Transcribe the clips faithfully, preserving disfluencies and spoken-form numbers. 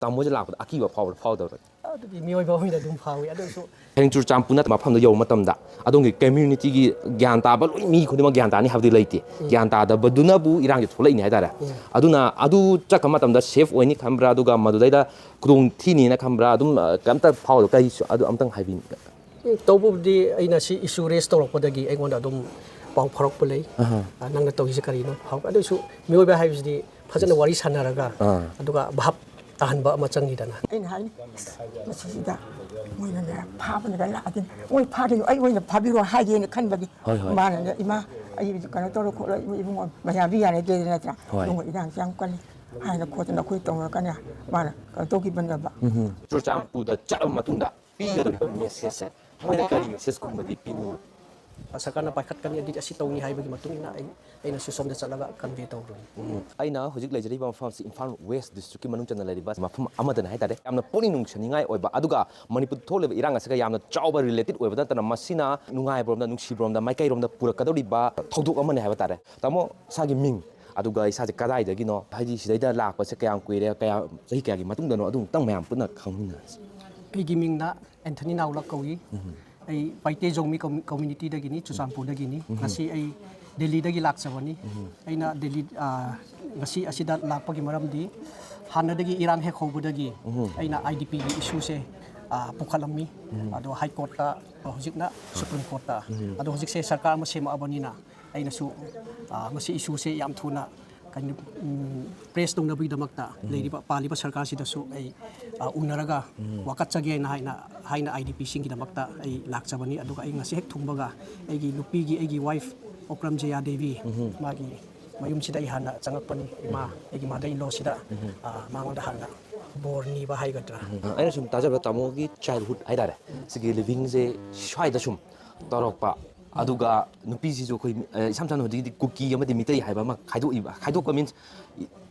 ꯇꯥꯃꯣꯁꯦ ꯂꯥꯛꯄꯗ ꯑꯀꯤꯕ ꯐꯥꯎꯕ꯭ꯔꯥ ꯐꯥꯎꯗꯕ꯭ꯔꯥ? ꯑꯗꯨꯗꯤ ꯃꯤꯑꯣꯏꯕ ꯑꯣꯏꯅ ꯑꯗꯨꯝ ꯐꯥꯎꯏ꯫ ꯑꯗꯨꯁꯨ ꯍꯌꯦꯡ ꯆꯨꯔꯆꯥꯟꯄꯨꯔ ꯅꯠꯇꯕ ꯃꯐꯝꯗ ꯌꯧꯕ ꯃꯇꯝꯗ ꯑꯗꯣꯝꯒꯤ ꯀꯝꯃ꯭ꯌꯨꯅꯤꯇꯤꯒꯤ ꯒ꯭ꯌꯥꯟ ꯇꯥꯕ ꯂꯣꯏ ꯃꯤ ꯈꯨꯗꯤꯡꯃꯛ ꯒ꯭ꯌꯥꯟ ꯇꯥꯅꯤ ꯍꯥꯏꯕꯗꯤ ꯂꯩꯇꯦ꯫ ꯒ꯭ꯌꯥꯟ ꯇꯥꯗꯕꯗꯨꯅꯕꯨ ꯏꯔꯥꯡꯁꯦ ꯊꯣꯛꯂꯛꯏꯅꯦ ꯍꯥꯏꯇꯥꯔꯦ꯫ ꯑꯗꯨꯅ ꯑꯗꯨ ꯆꯠꯈ꯭ꯔ ꯃꯇꯝꯗ ꯁꯦꯐ ꯑꯣꯏꯅꯤ ꯈꯟꯕ꯭ꯔꯥ, ꯑꯗꯨꯒ ꯃꯗꯨꯗꯩꯗ ꯈꯨꯗꯣꯡ ꯊꯤꯅꯤꯅ ꯈꯟꯕ꯭ꯔꯥ? ꯑꯗꯨꯝ ꯑ, ꯀꯩꯝꯇ ꯐꯥꯎꯗ ꯀꯔꯤꯁꯨ ꯑꯗꯨ ꯑꯝꯇꯪ ꯍꯥꯏꯕꯤꯅꯤ꯫ ꯎꯝ, ꯇꯧꯕꯕꯨꯗꯤ ꯑꯩꯅ ꯁꯤ ꯏꯁꯨ ꯔꯦꯁ ꯇꯧꯔꯛꯄꯗꯒꯤ ꯑꯩꯉꯣꯟꯗ ꯑꯗꯨꯝ ꯄꯥꯎ ꯐꯥꯎꯔꯛꯄ ꯂꯩ꯫ ꯑ, ꯅꯪꯅ ꯇꯧꯔꯤꯁꯦ ꯀꯔꯤꯅꯣ ꯐꯥꯎꯔꯛꯄ꯫ ꯑꯗꯨꯁꯨ ꯃꯤꯑꯣꯏꯕ ꯍꯥꯏꯕꯁꯤꯗꯤ ꯐꯖꯅ ꯋꯥꯔꯤ ꯁꯥꯟꯅꯔꯒ ꯑꯥ꯫ ꯑꯗꯨꯒ ꯚꯥꯞ ꯇꯥꯍꯟꯕ ꯑꯃ ꯆꯪꯉꯤꯗꯅ꯫ ꯑꯩꯅ ꯍꯥꯏꯅꯤ, "ꯑꯁ, ꯃꯁꯤꯁꯤꯗ ꯃꯣꯏꯅꯅꯦ ꯐꯥꯕꯅꯒ ꯂꯥꯛꯑꯗꯤ ꯃꯣꯏ ꯐꯥꯗꯣꯏꯅꯣ, ꯑꯩ ꯑꯣꯏꯅ ꯐꯥꯕꯤꯔꯣ" ꯍꯥꯏꯒꯦꯅ ꯈꯟꯕꯒꯤ꯫ ꯍꯣꯏ, ꯍꯣꯏ꯫ ꯃꯥꯅꯅꯦ, "ꯏꯃꯥ, ꯑꯩ ꯀꯩꯅꯣ ꯇꯧꯔꯣ ꯈꯣꯠꯂꯣ, ꯏꯕꯨꯡꯉꯣ, ꯃꯌꯥꯝꯗꯤ ꯌꯥꯅꯗꯦꯗ ꯅꯠꯇ꯭ꯔꯥ? ꯍꯣꯏ꯫ ꯏꯕꯨꯡꯉꯣ, ꯏꯔꯥꯡꯁꯦ ꯌꯥꯝ ꯀꯜꯂꯤ" ꯍꯥꯏꯅ ꯈꯣꯠꯇꯅ ꯑꯩꯈꯣꯏ ꯇꯧꯔꯒꯅꯦ, ꯃꯥꯅ ꯀꯩꯅꯣ ꯇꯧꯈꯤꯕꯅꯦꯕ꯫ ꯆꯨꯔꯆꯥꯟꯄꯨꯔꯗ ꯆꯠꯂꯕ ꯃꯇꯨꯡꯗ ꯄꯤꯒꯗꯧꯔꯤꯕ ꯃꯦꯁꯦꯖꯁꯦ, ꯃꯣꯏꯅ ꯀꯔꯤ ꯃꯦꯁꯦꯖꯀꯨꯝꯕꯗꯤ ꯄꯤꯅꯤꯡꯕ? ꯁꯔꯀꯥꯔꯅ ꯄꯥꯏꯈꯠꯀꯅꯤ, ꯑꯗꯨꯗꯤ ꯑꯁꯤ ꯇꯧꯅꯤ ꯍꯥꯏꯕꯒꯤ ꯃꯇꯨꯡ ꯏꯟꯅ ꯑꯩ, ꯑꯩꯅꯁꯨ ꯁꯣꯝꯗ ꯆꯠꯂꯒ ꯀꯟꯚꯦ ꯇꯧꯔꯨꯅꯤ꯫ ꯑꯩꯅ ꯍꯧꯖꯤꯛ ꯂꯩꯖꯔꯤꯕ ꯃꯐꯝ ꯑꯁꯤ ꯏꯝꯐꯥꯜ ꯋꯦꯁ ꯗꯤꯁꯇ꯭ꯔꯤꯛꯀꯤ ꯃꯅꯨꯡ ꯆꯟꯅ ꯂꯩꯔꯤꯕ ꯃꯐꯝ ꯑꯃꯗꯅꯤ ꯍꯥꯏꯇꯥꯔꯦ꯫ ꯌꯥꯝꯅ ꯄꯨꯛꯅꯤꯡ ꯅꯨꯡꯁꯤꯅꯤꯡꯉꯥꯏ ꯑꯣꯏꯕ, ꯑꯗꯨꯒ ꯃꯅꯤꯄꯨꯔꯗ ꯊꯣꯛꯂꯤꯕ ꯏꯔꯥꯡ ꯑꯁꯤꯒ ꯌꯥꯝꯅ ꯆꯥꯎꯕ ꯔꯤꯂꯦꯇꯦꯠ ꯑꯣꯏꯕ ꯅꯠꯇꯅ, ꯃꯁꯤꯅ ꯅꯨꯡꯉꯥꯏꯕꯔꯣꯝꯗ, ꯅꯨꯡꯁꯤꯕꯔꯣꯝꯗ, ꯃꯥꯏꯀꯩꯔꯣꯝꯗ ꯄꯨꯔꯛꯀꯗꯧꯔꯤꯕ ꯊꯧꯗꯣꯛ ꯑꯃꯅꯤ ꯍꯥꯏꯕ ꯇꯥꯔꯦ꯫ ꯇꯥꯃꯣ, ꯏꯁꯥꯒꯤ ꯃꯤꯡ, ꯑꯗꯨꯒ ꯏꯁꯥꯁꯦ ꯀꯗꯥꯏꯗꯒꯤꯅꯣ, ꯍꯥꯏꯗꯤ ꯁꯤꯗꯩꯗ ꯂꯥꯛꯄꯁꯦ ꯀꯌꯥꯝ ꯀꯨꯏꯔꯦ, ꯀꯌꯥ, ꯆꯍꯤ ꯀꯌꯥꯒꯤ ꯃꯇꯨꯡꯗꯅꯣ, ꯑꯗꯨ ꯑꯃꯨꯛꯇꯪ ꯃꯌꯥꯝ ꯄꯨꯟꯅ ꯈꯪꯃꯤꯟꯅꯔꯁꯤ꯫ ꯑꯩꯒꯤ ꯃꯤꯡꯅ ꯑꯦꯟꯊꯅꯤ ꯅꯥꯎꯂꯛ ꯀꯧꯏ꯫ ꯑꯩ ꯄꯥꯏꯇꯦ ꯖꯧꯃꯤ ꯀꯝ-, ꯀꯝꯃ꯭ꯌꯨꯅꯤꯇꯤꯗꯒꯤꯅꯤ, ꯆꯨꯔꯆꯥꯟꯄꯨꯔꯗꯒꯤꯅꯤ꯫ ꯉꯁꯤ ꯑꯩ ꯗꯦꯜꯂꯤꯗꯒꯤ ꯂꯥꯛꯆꯕꯅꯤ꯫ ꯑꯩꯅ ꯗꯦꯜꯂꯤ, ꯑ, ꯉꯁꯤ ꯑꯁꯤꯗ ꯂꯥꯛꯄꯒꯤ ꯃꯔꯝꯗꯤ ꯍꯥꯟꯅꯗꯒꯤ ꯏꯔꯥꯡ ꯍꯦꯛ ꯍꯧꯕꯗꯒꯤ ꯑꯩꯅ ꯑꯥꯏ ꯗꯤ ꯄꯤꯒꯤ ꯏꯁꯨꯁꯦ, ꯑ, ꯄꯨꯈꯠꯂꯝꯃꯤ꯫ ꯑꯗꯣ ꯍꯥꯏ ꯀꯣꯔꯠꯇ, ꯍꯧꯖꯤꯛꯅ ꯁꯨꯄ꯭ꯔꯤꯝ ꯀꯣꯔꯠꯇ꯫ ꯑꯗꯣ ꯍꯧꯖꯤꯛꯁꯦ ꯁꯔꯀꯥꯔ ꯑꯃ ꯁꯦꯝꯃꯛꯑꯕꯅꯤꯅ ꯑꯩꯅꯁꯨ, ꯑ, ꯃꯁꯤ ꯏꯁꯨꯁꯦ ꯌꯥꯝ ꯊꯨꯅ ꯀꯩꯅꯣ, ꯎꯝ, ꯄ꯭ꯔꯦꯁ ꯇꯧꯅꯕꯒꯤꯗꯃꯛꯇ ꯂꯩꯔꯤꯕ, ꯄꯥꯜꯂꯤꯕ ꯁꯔꯀꯥꯔꯁꯤꯗꯁꯨ ꯑꯩ, ꯑ, ꯎꯅꯔꯒ ꯋꯥꯀꯠꯆꯒꯦꯅ ꯍꯥꯏꯅ, ꯍꯥꯏꯅ ꯑꯥꯏ ꯗꯤ ꯄꯤꯁꯤꯡꯒꯤꯗꯃꯛꯇ ꯑꯩ ꯂꯥꯛꯆꯕꯅꯤ꯫ ꯑꯗꯨꯒ ꯑꯩ ꯉꯁꯤ ꯍꯦꯛ ꯊꯨꯡꯕꯒ ꯑꯩꯒꯤ ꯅꯨꯄꯤꯒꯤ, ꯑꯩꯒꯤ ꯋꯥꯏꯐ ꯑꯣꯀ꯭ꯔꯝ ꯖꯌꯥ ꯗꯦꯕꯤ, ꯃꯥꯒꯤ ꯃꯌꯨꯝꯁꯤꯗ ꯑꯩ ꯍꯥꯟꯅ ꯆꯪꯉꯛꯄꯅꯤ꯫ ꯏꯃꯥ, ꯑꯩꯒꯤ ꯃꯥꯗꯔ ꯏꯟ ꯂꯣꯁꯤꯗ, ꯑ, ꯃꯉꯣꯟꯗ ꯍꯥꯟꯅ ꯕꯣꯔ ꯅꯤꯕ ꯍꯥꯏꯒꯗ꯭ꯔꯥ꯫ ꯑꯩꯅ ꯁꯨꯝ ꯇꯥꯖꯕ ꯇꯥꯃꯣꯒꯤ ꯆꯥꯏꯜꯍꯨꯗ ꯍꯥꯏꯇꯥꯔꯦ, ꯁꯤꯒꯤ ꯂꯤꯚꯤꯡꯁꯦ ꯁ꯭ꯋꯥꯏꯗ ꯁꯨꯝ ꯇꯧꯔꯛꯄ, ꯑꯗꯨꯒ ꯅꯨꯄꯤꯁꯤꯁꯨ ꯑꯩꯈꯣꯏ, ꯑ, ꯏꯁꯝ ꯁꯝꯅ ꯍꯧꯖꯤꯛꯇꯤ ꯀꯨꯀꯤ ꯑꯃꯗꯤ ꯃꯤꯇꯩ ꯍꯥꯏꯕ ꯑꯃ ꯈꯥꯏꯗꯣꯛꯏꯕ, ꯈꯥꯏꯗꯣꯛꯄ ꯃꯤꯟꯁ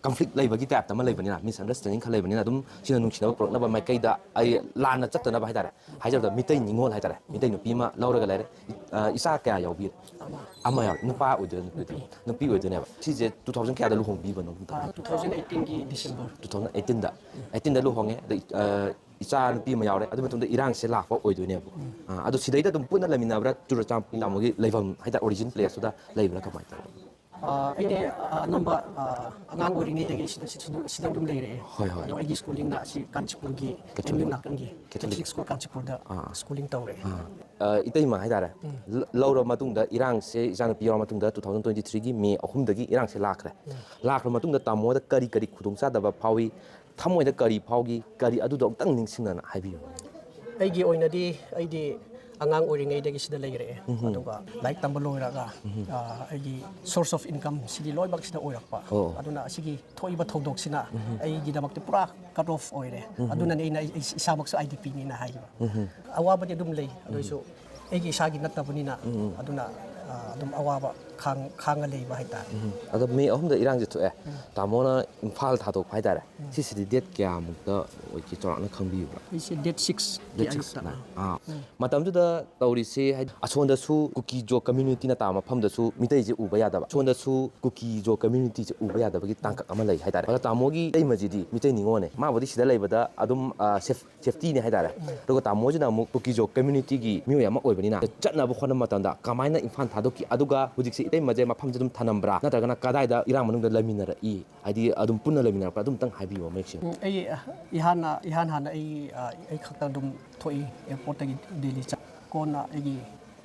ꯀꯟꯐ꯭ꯂꯤꯛ ꯂꯩꯕꯒꯤ ꯇꯥꯏꯞꯇ ꯑꯃ ꯂꯩꯕꯅꯤꯅ, ꯃꯤꯁꯑꯟꯗꯔꯁꯇꯦꯟꯗꯤꯡ ꯈꯔ ꯂꯩꯕꯅꯤꯅ, ꯑꯗꯨꯝ ꯁꯤꯅ ꯅꯨꯡꯁꯤꯅꯕ ꯄꯨꯔꯛꯅꯕ ꯃꯥꯏꯀꯩꯗ ꯑꯩ ꯂꯥꯟꯅ ꯆꯠꯇꯅꯕ ꯍꯥꯏꯇꯥꯔꯦ, ꯍꯥꯏꯖꯕꯗ ꯃꯤꯇꯩ ꯅꯤꯉꯣꯜ ꯍꯥꯏꯇꯥꯔꯦ, ꯃꯤꯇꯩ ꯅꯨꯄꯤ ꯑꯃ ꯂꯧꯔꯒ ꯂꯩꯔꯦ꯫ ꯑ, ꯏꯆꯥ ꯀꯌꯥ ꯌꯥꯎꯕꯤꯔꯦ? ꯑꯃ ꯌꯥꯎꯔꯦ꯫ ꯅꯨꯄꯥ ꯑꯣꯏꯗꯣꯏꯔꯥ ꯅꯨꯄꯤ ꯑꯣꯏꯗꯣꯏꯔꯥ? ꯅꯨꯄꯤ ꯑꯣꯏꯗꯣꯏꯅꯦꯕ꯫ ꯁꯤꯁꯦ ꯇꯨ ꯊꯥꯎꯖꯟ ꯀꯌꯥꯗ ꯂꯨꯍꯣꯡꯕꯤꯕꯅꯣ? ꯇꯨ ꯊꯥꯎꯖꯟ ꯑꯩꯠꯇꯤꯟꯒꯤ ꯗꯤꯁꯦꯝꯕꯔ꯫ ꯇꯨ ꯊꯥꯎꯖꯟ ꯑꯩꯠꯇꯤꯟꯗ, ꯑꯩꯠꯇꯤꯟꯗ ꯂꯨꯍꯣꯡꯉꯦ꯫ ꯑꯗ, ꯑ, ꯏꯆꯥ ꯅꯨꯄꯤ ꯑꯃ ꯌꯥꯎꯔꯦ꯫ ꯑꯗꯨ ꯃꯇꯨꯡꯗ ꯏꯔꯥꯡꯁꯦ ꯂꯥꯛꯄ ꯑꯣꯏꯗꯣꯏꯅꯦꯕ꯫ ꯑ, ꯑꯗꯣ ꯁꯤꯗꯩꯗ ꯑꯗꯨꯝ ꯄꯨꯟꯅ ꯂꯩꯃꯤꯟꯅꯕ꯭ꯔꯥ? ꯆꯨꯔꯆꯥꯟꯄꯨꯔ ꯇꯥꯃꯣꯒꯤ ꯂꯩꯐꯝ ꯍꯥꯏꯇꯥꯔꯦ, ꯑꯣꯔꯤꯖꯤꯟ ꯄ꯭ꯂꯦꯁꯇꯨꯗ ꯂꯩꯕ꯭ꯔꯥ, ꯀꯃꯥꯏꯅ ꯇꯧꯕ? ꯑ, ꯑꯩꯗꯤ, ꯑ, ꯑꯅꯝꯕ, ꯑ, ꯑꯉꯥꯡ ꯑꯣꯏꯔꯤꯉꯩꯗꯒꯤ ꯁꯤꯗ, ꯁꯤꯗ, ꯁꯤꯗ ꯑꯗꯨꯝ ꯂꯩꯔꯛꯑꯦ꯫ ꯍꯣꯏ, ꯍꯣꯏ꯫ ꯑꯗꯣ ꯑꯩꯒꯤ ꯁ꯭ꯀꯨꯂꯤꯡꯅ ꯑꯁꯤ ꯀꯥꯟꯆꯤꯄꯨꯔꯒꯤ ꯀꯦꯊꯣꯂꯤꯛ ꯑꯦꯝ ꯌꯨ ꯅꯥꯀꯟꯒꯤ ꯀꯦꯊꯣꯂꯤꯛ ꯀꯦꯊꯣꯂꯤꯛ ꯁ꯭ꯀꯨꯜ ꯀꯥꯟꯆꯤꯄꯨꯔꯗ ꯑꯥ꯫ ꯁ꯭ꯀꯨꯂꯤꯡ ꯇꯧꯔꯛꯑꯦ꯫ ꯑꯥ꯫ ꯑ, ꯏꯇꯩꯃ ꯍꯥꯏꯇꯥꯔꯦ꯫ ꯎꯝ꯫ ꯂ-, ꯂꯧꯔꯕ ꯃꯇꯨꯡꯗ, ꯏꯔꯥꯡꯁꯦ ꯏꯆꯥꯅꯨꯄꯤ ꯌꯥꯎꯔꯕ ꯃꯇꯨꯡꯗ, ꯇꯨ ꯊꯥꯎꯖꯟ ꯇ꯭ꯋꯦꯟꯇꯤ ꯊ꯭ꯔꯤꯒꯤ ꯃꯦ ꯑꯍꯨꯝꯗꯒꯤ ꯏꯔꯥꯡꯁꯦ ꯂꯥꯛꯈ꯭ꯔꯦ꯫ ꯎꯝ꯫ ꯂꯥꯛꯈ꯭ꯔ ꯃꯇꯨꯡꯗ ꯇꯥꯃꯣꯗ ꯀꯔꯤ ꯀꯔꯤ ꯈꯨꯗꯣꯡꯆꯥꯗꯕ ꯐꯥꯎꯏ? ꯊꯃꯣꯏꯗ ꯀꯔꯤ ꯐꯥꯎꯈꯤ? ꯀꯔꯤ, ꯑꯗꯨꯗꯣ ꯑꯃꯨꯛꯇꯪ ꯅꯤꯡꯁꯤꯡꯅꯅ ꯍꯥꯏꯕꯤꯌꯨ꯫ ꯑꯩꯒꯤ ꯑꯣꯏꯅꯗꯤ ꯑꯩꯗꯤ ꯑꯉꯥꯡ ꯑꯣꯏꯔꯤꯉꯩꯗꯒꯤ ꯁꯤꯗ ꯂꯩꯔꯛꯑꯦ꯫ ꯎꯝ꯫ ꯑꯗꯨꯒ ꯂꯥꯏꯔꯤꯛ ꯇꯝꯕ ꯂꯣꯏꯔꯒ, ꯎꯝ꯫ ꯑ, ꯑꯩꯒꯤ source of income ꯁꯤꯗꯤ ꯂꯣꯏꯅꯃꯛ ꯁꯤꯗ ꯑꯣꯏꯔꯛꯄ꯫ ꯑꯣ꯫ ꯑꯗꯨꯅ ꯑꯁꯤꯒꯤ ꯊꯣꯛꯏꯕ ꯊꯧꯗꯣꯛꯁꯤꯅ ꯎꯝ꯫ ꯑꯩꯒꯤꯗꯃꯛꯇ ꯄꯨꯔꯥ cut off ꯑꯣꯏꯔꯦ꯫ ꯎꯝ꯫ ꯑꯗꯨꯅꯅꯦ ꯑꯩꯅ ꯑꯩ, ꯑꯩ ꯏꯁꯥꯃꯛꯁꯨ ꯑꯥꯏ ꯗꯤ ꯄꯤꯅꯦꯅ ꯍꯥꯏꯈꯤꯕ꯫ ꯎꯝ꯫ ꯑꯋꯥꯕꯗꯤ ꯑꯗꯨꯝ ꯂꯩ, ꯑꯗꯨ ꯑꯣꯏꯁꯨ ꯑꯩꯒꯤ ꯏꯁꯥꯒꯤ ꯅꯠꯇꯕꯅꯤꯅ, ꯎꯝ꯫ ꯑꯗꯨꯅ, ꯑ, ꯑꯗꯨꯝ ꯑꯋꯥꯕ ꯈꯥꯡ-, ꯈꯥꯡꯉ ꯂꯩꯕ ꯍꯥꯏꯇꯥꯔꯦ꯫ ꯎꯝ꯫ ꯑꯗꯣ ꯃꯦ ꯑꯍꯨꯝꯗ ꯏꯔꯥꯡꯁꯦ ꯊꯣꯛꯑꯦ꯫ ꯎꯝ꯫ ꯇꯥꯃꯣꯅ ꯏꯝꯐꯥꯜ ꯊꯥꯗꯣꯛꯄ ꯍꯥꯏꯇꯥꯔꯦ꯫ ꯎꯝ꯫ ꯁꯤꯁꯤꯗꯤ date ꯀꯌꯥꯃꯨꯛꯇ ꯑꯣꯏꯒꯦ, ꯆꯥꯎꯔꯥꯛꯅ ꯈꯪꯕꯤꯕ꯭ꯔꯥ? ꯑꯩꯁꯦ date six ꯀꯤ date six ꯑꯌꯨꯛꯇ꯫ ꯅ-, ꯑꯥ꯫ ꯎꯝ꯫ ꯃꯇꯝꯗꯨꯗ ꯇꯧꯔꯤꯁꯦ, ꯍꯥꯏꯗꯤ, ꯑꯁꯣꯝꯗꯁꯨ ꯀꯨꯀꯤꯖꯣ community ꯅ ꯇꯥꯕ ꯃꯐꯝꯗꯁꯨ ꯃꯤꯇꯩꯁꯦ ꯎꯕ ꯌꯥꯗꯕ, ꯁꯣꯝꯗꯁꯨ ꯀꯨꯀꯤꯖꯣ community ꯁꯦ ꯎꯕ ꯌꯥꯗꯕꯒꯤ ꯇꯥꯡꯀꯛ ꯑꯃ ꯂꯩ ꯍꯥꯏꯇꯥꯔꯦ꯫ ꯑꯗꯣ ꯇꯥꯃꯣꯒꯤ ꯏꯇꯩꯃꯁꯤꯗꯤ ꯃꯤꯇꯩ ꯅꯤꯉꯣꯜꯅꯦ, ꯃꯥꯕꯨꯗꯤ ꯁꯤꯗ ꯂꯩꯕꯗ ꯑꯗꯨꯝ, ꯑ, safe safety ꯅꯦ ꯍꯥꯏꯇꯥꯔꯦ꯫ ꯎꯝ꯫ ꯑꯗꯨꯒ ꯇꯥꯃꯣꯁꯤꯅ ꯑꯃꯨꯛ ꯀꯨꯀꯤꯖꯣ community ꯒꯤ ꯃꯤꯑꯣꯏ ꯑꯃ ꯑꯣꯏꯕꯅꯤꯅ, ꯆꯠꯅꯕ ꯍꯣꯠꯅꯕ ꯃꯇꯝꯗ ꯀꯃꯥꯏꯅ ꯏꯝꯐꯥꯜ ꯊꯥꯗꯣꯛꯈꯤ? ꯑꯗꯨꯒ ꯍꯧꯖꯤꯛꯁꯦ ꯏꯇꯩꯃꯁꯦ ꯃꯐꯝꯁꯦ ꯑꯗꯨꯝ ꯊꯅꯝꯕ꯭ꯔꯥ, ꯅꯠꯇ꯭ꯔꯒꯅ ꯀꯗꯥꯏꯗ ꯏꯔꯥꯡ ꯃꯅꯨꯡꯗ ꯂꯩꯃꯤꯟꯅꯔꯛꯏ? ꯍꯥꯏꯗꯤ, ꯑꯗꯨꯝ ꯄꯨꯟꯅ ꯂꯩꯃꯤꯟꯅꯔꯛꯄ꯭ꯔꯥ? ꯑꯗꯨꯝꯇꯪ ꯍꯥꯏꯕꯤꯌꯨ ꯃꯌꯦꯛ ꯁꯦꯡꯅ꯫ ꯎꯝ, ꯑꯩ, ꯑ, ꯏꯍꯥꯟꯅ, ꯏꯍꯥꯟ ꯍꯥꯟꯅ ꯑꯩ, ꯑ, ꯑꯩ ꯈꯛꯇ ꯑꯗꯨꯝ ꯊꯣꯛꯏ, airport ꯇꯒꯤ ꯗꯦꯜꯂꯤ ꯆꯠ-, ꯀꯣꯟꯅ ꯑꯩꯒꯤ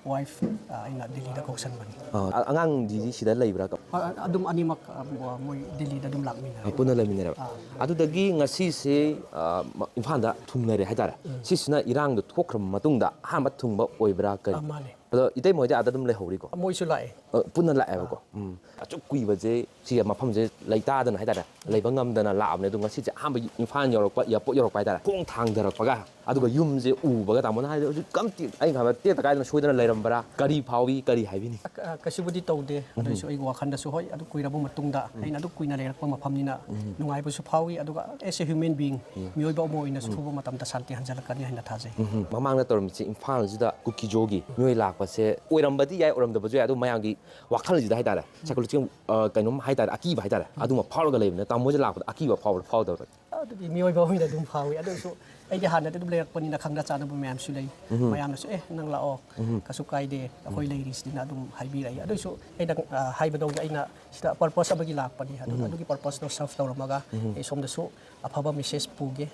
wife, ꯑ, ꯑꯩꯅ ꯗꯦꯜꯂꯤꯗ ꯀꯧꯁꯟꯕꯅꯤ꯫ ꯑ, ꯑ-, ꯑꯉꯥꯡꯗꯤ ꯁꯤꯗ ꯂꯩꯕ꯭ꯔꯥ? ꯑ, ꯑ, ꯑꯗꯨꯝ ꯑꯅꯤꯃꯛ, ꯑ, ꯃꯣꯏ ꯗꯦꯜꯂꯤꯗ ꯑꯗꯨꯝ ꯂꯥꯛꯃꯤꯟꯅꯔꯦ꯫ ꯑ, ꯄꯨꯟꯅ ꯂꯩꯃꯤꯟꯅꯔꯦꯕ꯫ ꯑꯥ꯫ ꯑꯗꯨꯗꯒꯤ ꯉꯁꯤꯁꯦ, ꯑ, ꯃ-, ꯏꯝꯐꯥꯜꯗ ꯊꯨꯡꯅꯔꯦ ꯍꯥꯏꯇꯥꯔꯦ꯫ ꯎꯝ꯫ ꯁꯤꯁꯤꯅ ꯏꯔꯥꯡꯗꯣ ꯊꯣꯛꯈ꯭ꯔꯕ ꯃꯇꯨꯡꯗ ꯑꯍꯥꯟꯕ ꯊꯨꯡꯕ ꯑꯣꯏꯕ꯭ꯔꯥ, ꯀꯔꯤ? ꯑ, ꯃꯥꯅꯦ꯫ ꯑꯗꯣ ꯏꯇꯩꯃ ꯍꯣꯏꯗꯤ ꯑꯥꯗ ꯑꯗꯨꯝ ꯂꯩꯍꯧꯔꯤꯀꯣ? ꯃꯣꯏꯁꯨ ꯂꯥꯛꯑꯦ꯫ ꯑ, ꯄꯨꯟꯅ ꯂꯥꯛꯑꯦꯕꯀꯣ꯫ ꯎꯝ꯫ ꯑꯁꯨꯛ ꯀꯨꯏꯕꯁꯦ ꯁꯤ ꯃꯐꯝꯁꯦ ꯂꯩꯇꯥꯗꯅ ꯍꯥꯏꯇꯥꯔꯦ, ꯂꯩꯕ ꯉꯝꯗꯅ ꯂꯥꯛꯑꯕꯅꯦ꯫ ꯑꯗꯣ ꯉꯁꯤꯁꯦ ꯑꯍꯥꯟꯕ ꯏꯝꯐꯥꯜ ꯌꯧꯔꯛꯄ, ꯑꯦꯌꯥꯔꯄꯣꯔꯠ ꯌꯧꯔꯛꯄ ꯍꯥꯏꯇꯥꯔꯦ, ꯈꯣꯡ ꯊꯥꯡꯊꯔꯛꯄꯒ ꯑꯗꯨꯒ ꯌꯨꯝꯁꯦ ꯎꯕꯒ, ꯇꯥꯃꯣꯅ ꯍꯥꯏꯗꯤ ꯍꯧꯖꯤꯛ ꯀꯝ ꯇꯦꯛ-, ꯑꯩꯅ ꯈꯟꯕꯗ ꯇꯦꯛꯇ ꯀꯥꯏꯗꯅ ꯁꯣꯏꯗꯅ ꯂꯩꯔꯝꯕ꯭ꯔꯥ? ꯀꯔꯤ ꯐꯥꯎꯏ, ꯀꯔꯤ ꯍꯥꯏꯕꯤꯅꯤ? ꯑ, ꯀ-, ꯀꯩꯁꯨꯕꯨꯗꯤ ꯇꯧꯗꯦ꯫ ꯑꯗꯨ ꯑꯣꯏꯁꯨ ꯑꯩꯒꯤ ꯋꯥꯈꯜꯗꯁꯨ, ꯍꯣꯏ, ꯑꯗꯨ ꯀꯨꯏꯔꯕ ꯃꯇꯨꯡꯗ ꯑꯩꯅ ꯑꯗꯨ ꯀꯨꯏꯅ ꯂꯩꯔꯛꯄ ꯃꯐꯝꯅꯤꯅ ꯅꯨꯡꯉꯥꯏꯕꯁꯨ ꯐꯥꯎꯏ꯫ ꯑꯗꯨꯒ as a human being, ꯃꯤꯑꯣꯏꯕ ꯑꯃ ꯑꯣꯏꯅꯁꯨ ꯊꯣꯛꯄ ꯃꯇꯝꯗ ꯁꯥꯟꯇꯤ ꯍꯟꯖꯤꯜꯂꯛꯀꯅꯤ ꯍꯥꯏꯅ ꯊꯥꯖꯩ꯫ ꯎꯝ꯫ ꯃꯃꯥꯡꯗ ꯇꯧꯔꯝꯃꯤꯁꯦ ꯏꯝꯐꯥꯜꯁꯤꯗ ꯀꯨꯀꯤꯖꯣꯒꯤ ꯃꯤꯑꯣꯏ ꯂꯥꯛꯄꯁꯦ ꯑꯣꯏꯔꯝꯕꯗꯤ ꯌꯥꯏ, ꯑꯣꯏꯔꯝꯗꯕꯁꯨ ꯌꯥꯏ, ꯑꯗꯨ ꯃꯌꯥꯝꯒꯤ ꯋꯥꯈꯜꯁꯤꯗ ꯍꯥꯏꯇꯥꯔꯦ, psychological, ꯑ, ꯀꯩꯅꯣꯝ ꯍꯥꯏꯇꯥꯔꯦ, ꯑꯀꯤꯕ ꯍꯥꯏꯇꯥꯔꯦ, ꯑꯗꯨꯝꯕ ꯐꯥꯎꯔꯒ ꯂꯩꯕꯅꯦ꯫ ꯇꯥꯃꯣꯁꯦ ꯂꯥꯛꯄꯗ ꯑꯀꯤꯕ ꯐꯥꯎꯕ꯭ꯔꯥ, ꯐꯥꯎꯗꯕ꯭ꯔꯥ? ꯑꯗꯨꯗꯤ ꯃꯤꯑꯣꯏꯕ ꯑꯣꯏꯅ ꯑꯗꯨꯝ ꯐꯥꯎꯏ꯫ ꯑꯗꯨ ꯑꯣꯏꯁꯨ ꯑꯩꯗꯤ ꯍꯥꯟꯅꯗꯤ ꯑꯗꯨꯝ ꯂꯩꯔꯛꯄꯅꯤꯅ ꯈꯪꯅ ꯆꯥꯟꯅꯕ ꯃꯌꯥꯝꯁꯨ ꯂꯩ꯫ ꯃꯌꯥꯝꯅꯁꯨ, "ꯑꯦ, ꯅꯪ ꯂꯥꯛꯑꯣ, ꯀꯩꯁꯨ ꯀꯥꯏꯗꯦ, ꯑꯩꯈꯣꯏ ꯂꯩꯔꯤꯁꯤꯗꯤꯅ" ꯑꯗꯨꯝ ꯍꯥꯏꯕꯤꯔꯛꯏ꯫ ꯑꯗꯨ ꯑꯣꯏꯁꯨ ꯑꯩꯅ, ꯑ, ꯍꯥꯏꯕꯗꯧꯅ ꯑꯩꯅ ꯁꯤꯗ purpose ꯑꯃꯒꯤ ꯂꯥꯛꯄꯅꯤ꯫ ꯑꯗꯨ, ꯑꯗꯨꯒꯤ purposeꯇꯣ serve ꯇꯧꯔꯝꯃꯒ ꯑꯩ ꯁꯣꯝꯗꯁꯨ ꯑꯐꯕ message ꯄꯨꯒꯦ꯫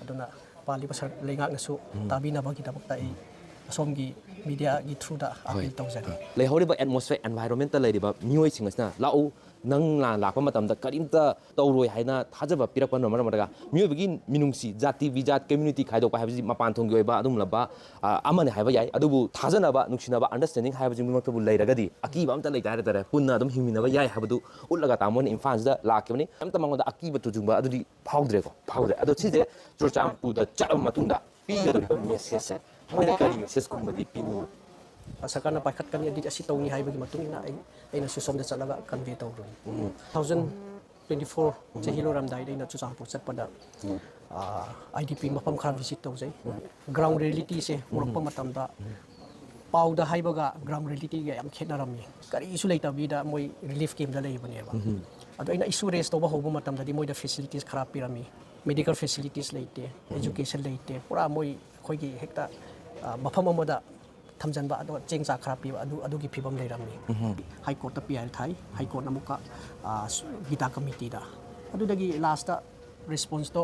ꯑꯗꯨꯅ ꯄꯥꯜꯂꯤꯕ ꯁꯔ-, ꯂꯩꯉꯥꯛꯅꯁꯨ ꯇꯥꯕꯤꯅꯕꯒꯤꯗꯃꯛꯇ ꯑꯩ ꯑꯁꯣꯝꯒꯤ mediaꯒꯤ throughꯗ ꯍꯣꯏ꯫ Appeal ꯇꯧꯖꯔꯤ꯫ ꯂꯩꯍꯧꯔꯤꯕ atmosphere, environmentꯇ ꯂꯩꯔꯤꯕ ꯃꯤꯑꯣꯏꯁꯤꯡ ꯑꯁꯤꯅ, "ꯂꯥꯛꯎ, ꯅꯪ ꯂꯥꯟ ꯂꯥꯛꯄ ꯃꯇꯝꯗ ꯀꯔꯤꯝꯇ ꯇꯧꯔꯣꯏ" ꯍꯥꯏꯅ ꯊꯥꯖꯕ ꯄꯤꯔꯛꯄꯅ ꯃꯔꯝ ꯑꯣꯏꯔꯒ ꯃꯤꯑꯣꯏꯕꯒꯤ ꯃꯤꯅꯨꯡꯁꯤ, ꯖꯥꯇꯤ ꯕꯤꯖꯥꯠ, community ꯈꯥꯏꯗꯣꯛꯄ ꯍꯥꯏꯕꯁꯤ ꯃꯄꯥꯟ ꯊꯣꯡꯒꯤ ꯑꯣꯏꯕ ꯑꯗꯨꯒꯨꯝꯂꯕ, ꯑ, ꯑꯃꯅꯤ ꯍꯥꯏꯕ ꯌꯥꯏ꯫ ꯑꯗꯨꯕꯨ ꯊꯥꯖꯅꯕ, ꯅꯨꯡꯁꯤꯅꯕ, understanding ꯍꯥꯏꯕꯁꯤꯃꯛꯇꯕꯨ ꯂꯩꯔꯒꯗꯤ ꯑꯀꯤꯕ ꯑꯝꯇ ꯂꯩꯇꯦ ꯍꯥꯏꯇꯥꯔꯦ꯫ ꯄꯨꯟꯅ ꯑꯗꯨꯝ ꯍꯤꯡꯃꯤꯟꯅꯕ ꯌꯥꯏ ꯍꯥꯏꯕꯗꯨ ꯎꯠꯂꯒ ꯇꯥꯃꯣꯅ ꯏꯝꯐꯥꯜꯁꯤꯗ ꯂꯥꯛꯈꯤꯕꯅꯤ꯫ ꯀꯔꯤꯝꯇ ꯃꯉꯣꯟꯗ ꯑꯀꯤꯕ ꯇꯨꯖꯨꯡꯕ ꯑꯗꯨꯗꯤ ꯐꯥꯎꯗ꯭ꯔꯦꯀꯣ? ꯐꯥꯎꯗ꯭ꯔꯦ꯫ ꯑꯗꯣ ꯁꯤꯁꯦ ꯆꯨꯔꯆꯥꯟꯄꯨꯔꯗ ꯆꯠꯂꯕ ꯃꯇꯨꯡꯗ ꯄꯤꯒꯗꯧꯔꯤꯕ messageꯁꯦ, ꯃꯣꯏꯅ ꯀꯔꯤ messageꯀꯨꯝꯕꯗꯤ ꯄꯤꯅꯤꯡꯕ? ꯁꯔꯀꯥꯔꯅ ꯄꯥꯏꯈꯠꯀꯅꯤ, ꯑꯗꯨꯗꯤ ꯑꯁꯤ ꯇꯧꯅꯤ ꯍꯥꯏꯕꯒꯤ ꯃꯇꯨꯡ ꯏꯟꯅ ꯑꯩ, ꯑꯩꯅꯁꯨ ꯁꯣꯝꯗ ꯆꯠꯂꯒ convey ꯇꯧꯔꯨꯅꯤ꯫ Two thousand twenty four ꯆꯍꯤ ꯂꯣꯏꯔꯝꯗꯥꯏꯗ ꯑꯩꯅ ꯆꯨꯔꯆꯥꯟꯄꯨꯔ ꯆꯠꯄꯗ, ꯑꯥ, IDP ꯃꯐꯝ ꯈꯔ visit ꯇꯧꯖꯩ꯫ Ground realityꯁꯦ ꯎꯔꯛꯄ ꯃꯇꯝꯗ ꯄꯥꯎꯗ ꯍꯥꯏꯕꯒ ground realityꯒ ꯌꯥꯝ ꯈꯦꯠꯅꯔꯝꯃꯤ꯫ ꯀꯔꯤꯁꯨ ꯂꯩꯇꯕꯤꯗ ꯃꯣꯏ relief campꯇ ꯂꯩꯕꯅꯦꯕ꯫ ꯑꯗꯣ ꯑꯩꯅ issue raise ꯇꯧꯕ ꯍꯧꯕ ꯃꯇꯝꯗꯗꯤ ꯃꯣꯏꯗ facilities ꯈꯔ ꯄꯤꯔꯝꯃꯤ꯫ Medical facilities ꯂꯩꯇꯦ, education ꯂꯩꯇꯦ꯫ ꯄꯨꯔꯥ ꯃꯣꯏ ꯑꯩꯈꯣꯏꯒꯤ ꯍꯦꯛꯇ, ꯑ, ꯃꯐꯝ ꯑꯃꯗ ꯊꯝꯖꯤꯟꯕ, ꯑꯗꯨꯒ ꯆꯦꯡ ꯆꯥꯛ ꯈꯔ ꯄꯤꯕ, ꯑꯗꯨ, ꯑꯗꯨꯒꯤ ꯐꯤꯕꯝ ꯂꯩꯔꯝꯃꯤ꯫ High Courtꯇ appeal ꯊꯥꯏ, High Courtꯅ ꯑꯃꯨꯛꯀ, ꯑ, ꯁꯨ-, ꯒꯤꯇꯥ committeeꯗ꯫ ꯑꯗꯨꯗꯒꯤ lastꯇ responseꯇꯣ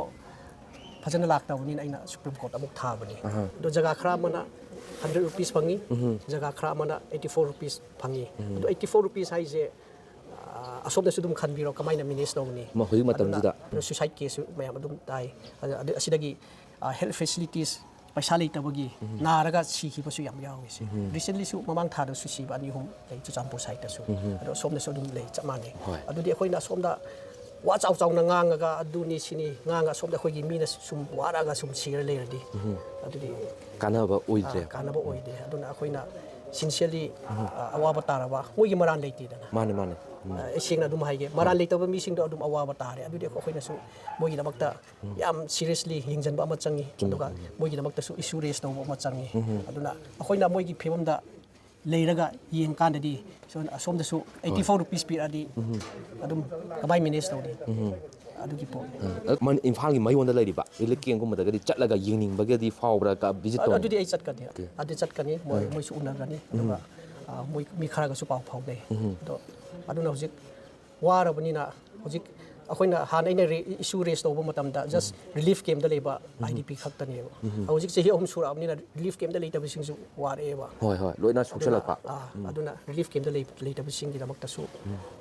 ꯐꯖꯅ ꯂꯥꯛꯇꯕꯅꯤꯅ ꯑꯩꯅ Supreme Court ꯑꯃꯨꯛ ꯊꯥꯕꯅꯤ꯫ ꯑꯗꯣ ꯖꯒꯥ ꯈꯔ ꯑꯃꯅ hundred rupees ꯐꯪꯉꯤ, ꯖꯒꯥ ꯈꯔ ꯑꯃꯅ eighty four rupees ꯐꯪꯉꯤ꯫ ꯑꯗꯣ eighty four rupees ꯍꯥꯏꯁꯦ, ꯑ, ꯑꯁꯣꯝꯗꯁꯨ ꯑꯗꯨꯝ ꯈꯟꯕꯤꯔꯣ, ꯀꯃꯥꯏꯅ manage ꯇꯧꯒꯅꯤ? ꯃꯈꯣꯏꯒꯤ ꯑꯗꯨꯅ ꯃꯇꯝꯁꯤꯗ꯫ ꯑꯗꯨꯅ suicide caseꯁꯨ ꯃꯌꯥꯝ ꯑꯗꯨꯝ ꯇꯥꯏ꯫ ꯑꯗ, ꯑꯗ, ꯑꯁꯤꯗꯒꯤ, ꯑ, health facilities ꯄꯩꯁꯥ ꯂꯩꯇꯕꯒꯤ ꯅꯥꯔꯒ ꯁꯤꯈꯤꯕꯁꯨ ꯌꯥꯝ ꯌꯥꯎꯏ꯫ ꯁꯤ ꯔꯤꯁꯦꯟꯂꯤꯁꯨ ꯃꯃꯥꯡ ꯊꯥꯗꯁꯨ ꯁꯤꯕ ꯑꯅꯤ ꯑꯍꯨꯝ ꯂꯩ ꯆꯨꯔꯆꯥꯟꯄꯨꯔ ꯁꯥꯏꯠꯇꯁꯨ꯫ ꯑꯗꯣ ꯁꯣꯝꯗꯁꯨ ꯑꯗꯨꯝ ꯂꯩ, ꯆꯞ ꯃꯥꯟꯅꯩ꯫ ꯍꯣꯏ꯫ ꯑꯗꯨꯗꯤ ꯑꯩꯈꯣꯏꯅ ꯁꯣꯝꯗ ꯋꯥ ꯆꯥꯎ ꯆꯥꯎꯅ ꯉꯥꯡꯉꯒ ꯑꯗꯨꯅꯤ ꯁꯤꯅꯤ ꯉꯥꯡꯉꯒ ꯁꯣꯝꯗ ꯑꯩꯈꯣꯏꯒꯤ ꯃꯤꯅ ꯁꯨꯝ ꯋꯥꯔꯛꯑꯒ ꯁꯨꯝ ꯁꯤꯔ ꯂꯩꯔꯗꯤ ꯑꯗꯨꯗꯤ ꯀꯥꯟꯅꯕ ꯑ, ꯑꯣꯏꯗ꯭ꯔꯦ꯫ ꯀꯥꯟꯅꯕ ꯑꯣꯏꯗꯦ꯫ ꯑꯗꯨꯅ ꯑꯩꯈꯣꯏꯅ ꯁꯤꯟꯁꯤꯌꯔꯂꯤ ꯑꯋꯥꯕ ꯇꯥꯔꯕ ꯃꯣꯏꯒꯤ ꯃꯔꯥꯟ ꯂꯩꯇꯦꯗꯅ꯫ ꯃꯥꯅꯦ ꯃꯥꯅꯦ꯫ ꯎꯝ꯫ ꯑ, ꯑꯩ ꯁꯦꯡꯅ ꯑꯗꯨꯝ ꯍꯥꯏꯒꯦ, ꯃꯔꯥꯟ ꯂꯩꯇꯕ ꯃꯤꯁꯤꯡꯗꯣ ꯑꯗꯨꯝ ꯑꯋꯥꯕ ꯇꯥꯔꯦ꯫ ꯑꯗꯨꯗꯤ ꯑꯩꯈꯣꯏꯅꯁꯨ ꯃꯣꯏꯒꯤꯗꯃꯛꯇ ꯌꯥꯝ ꯁꯤꯔꯤꯌꯁꯂꯤ ꯌꯦꯡꯁꯤꯟꯕ ꯑꯃ ꯆꯪꯉꯤ꯫ ꯑꯗꯨꯒ ꯃꯣꯏꯒꯤꯗꯃꯛꯇꯁꯨ ꯏꯁꯨ ꯔꯦꯁ ꯇꯧꯕ ꯑꯃ ꯆꯪꯉꯤ꯫ ꯑꯗꯨꯅ ꯑꯩꯈꯣꯏꯅ ꯃꯣꯏꯒꯤ ꯐꯤꯕꯝꯗ ꯂꯩꯔꯒ ꯌꯦꯡꯀꯥꯟꯗꯗꯤ ꯁꯣꯝ-, ꯑꯁꯣꯝꯗꯁꯨ ꯑꯩꯠꯇꯤ ꯐꯣꯔ ꯔꯨꯄꯤꯁ ꯄꯤꯔꯛꯑꯗꯤ ꯑꯗꯨꯝ ꯀꯃꯥꯏ ꯃꯦꯅꯦꯖ ꯇꯧꯅꯤ? ꯑꯗꯨꯒꯤ ꯄꯣꯠ꯫ ꯎꯝ꯫ ꯑꯗꯣ ꯃꯟ-, ꯏꯝꯐꯥꯜꯒꯤ ꯃꯌꯣꯟꯗ ꯂꯩꯔꯤꯕ ꯔꯤꯂꯤꯐ ꯀꯦꯝꯒꯨꯝꯕꯗꯒꯗꯤ ꯆꯠꯂꯒ ꯌꯦꯡꯅꯤꯡꯕꯒꯗꯤ ꯐꯥꯎꯕ꯭ꯔꯥ, ꯚꯤꯖꯤꯠ ꯑ-, ꯇꯧꯅꯤꯡ- ꯑꯗꯨꯗꯤ ꯑꯩ ꯆꯠꯀꯅꯤ꯫ ꯑꯣꯀꯦ꯫ ꯑꯗꯨꯗꯤ ꯆꯠꯀꯅꯤ꯫ ꯃꯣꯏ, ꯃꯣꯏꯁꯨ ꯎꯅꯒꯅꯤ꯫ ꯑꯗꯨꯒ ꯑ, ꯃꯣꯏ ꯃꯤ ꯈꯔꯒꯁꯨ ꯄꯥꯎ ꯐꯥꯎꯅꯩ꯫ ꯑꯗꯣ ꯑꯗꯨꯅ ꯍꯧꯖꯤꯛ ꯋꯥꯔꯕꯅꯤꯅ ꯍꯧꯖꯤꯛ ꯑꯩꯈꯣꯏꯅ ꯍꯥꯟꯅ ꯑꯩꯅ ꯔꯦ-, ꯏꯁꯨ ꯔꯦꯁ ꯇꯧꯕ ꯃꯇꯝꯗ ꯖꯁ ꯔꯤꯂꯤꯐ ꯀꯦꯝꯗ ꯂꯩꯕ ꯑꯥꯏ ꯗꯤ ꯄꯤ ꯈꯛꯇꯅꯦꯕ꯫ ꯍꯧꯖꯤꯛ ꯆꯍꯤ ꯑꯍꯨꯝ ꯁꯨꯔꯛꯑꯕꯅꯤꯅ ꯔꯤꯂꯤꯐ ꯀꯦꯝꯗ ꯂꯩꯇꯕꯁꯤꯡꯁꯨ ꯋꯥꯔꯛꯑꯦꯕ꯫ ꯍꯣꯏ ꯍꯣꯏ, ꯂꯣꯏꯅ ꯑꯗꯨꯅ, ꯁꯣꯛꯆꯜꯂꯛꯄ꯫ ꯑꯥ, ꯑꯗꯨꯅ ꯔꯤꯂꯤꯐ ꯀꯦꯝꯗ ꯂꯩ-, ꯂꯩꯇꯕꯁꯤꯡꯒꯤꯗꯃꯛꯇꯁꯨ,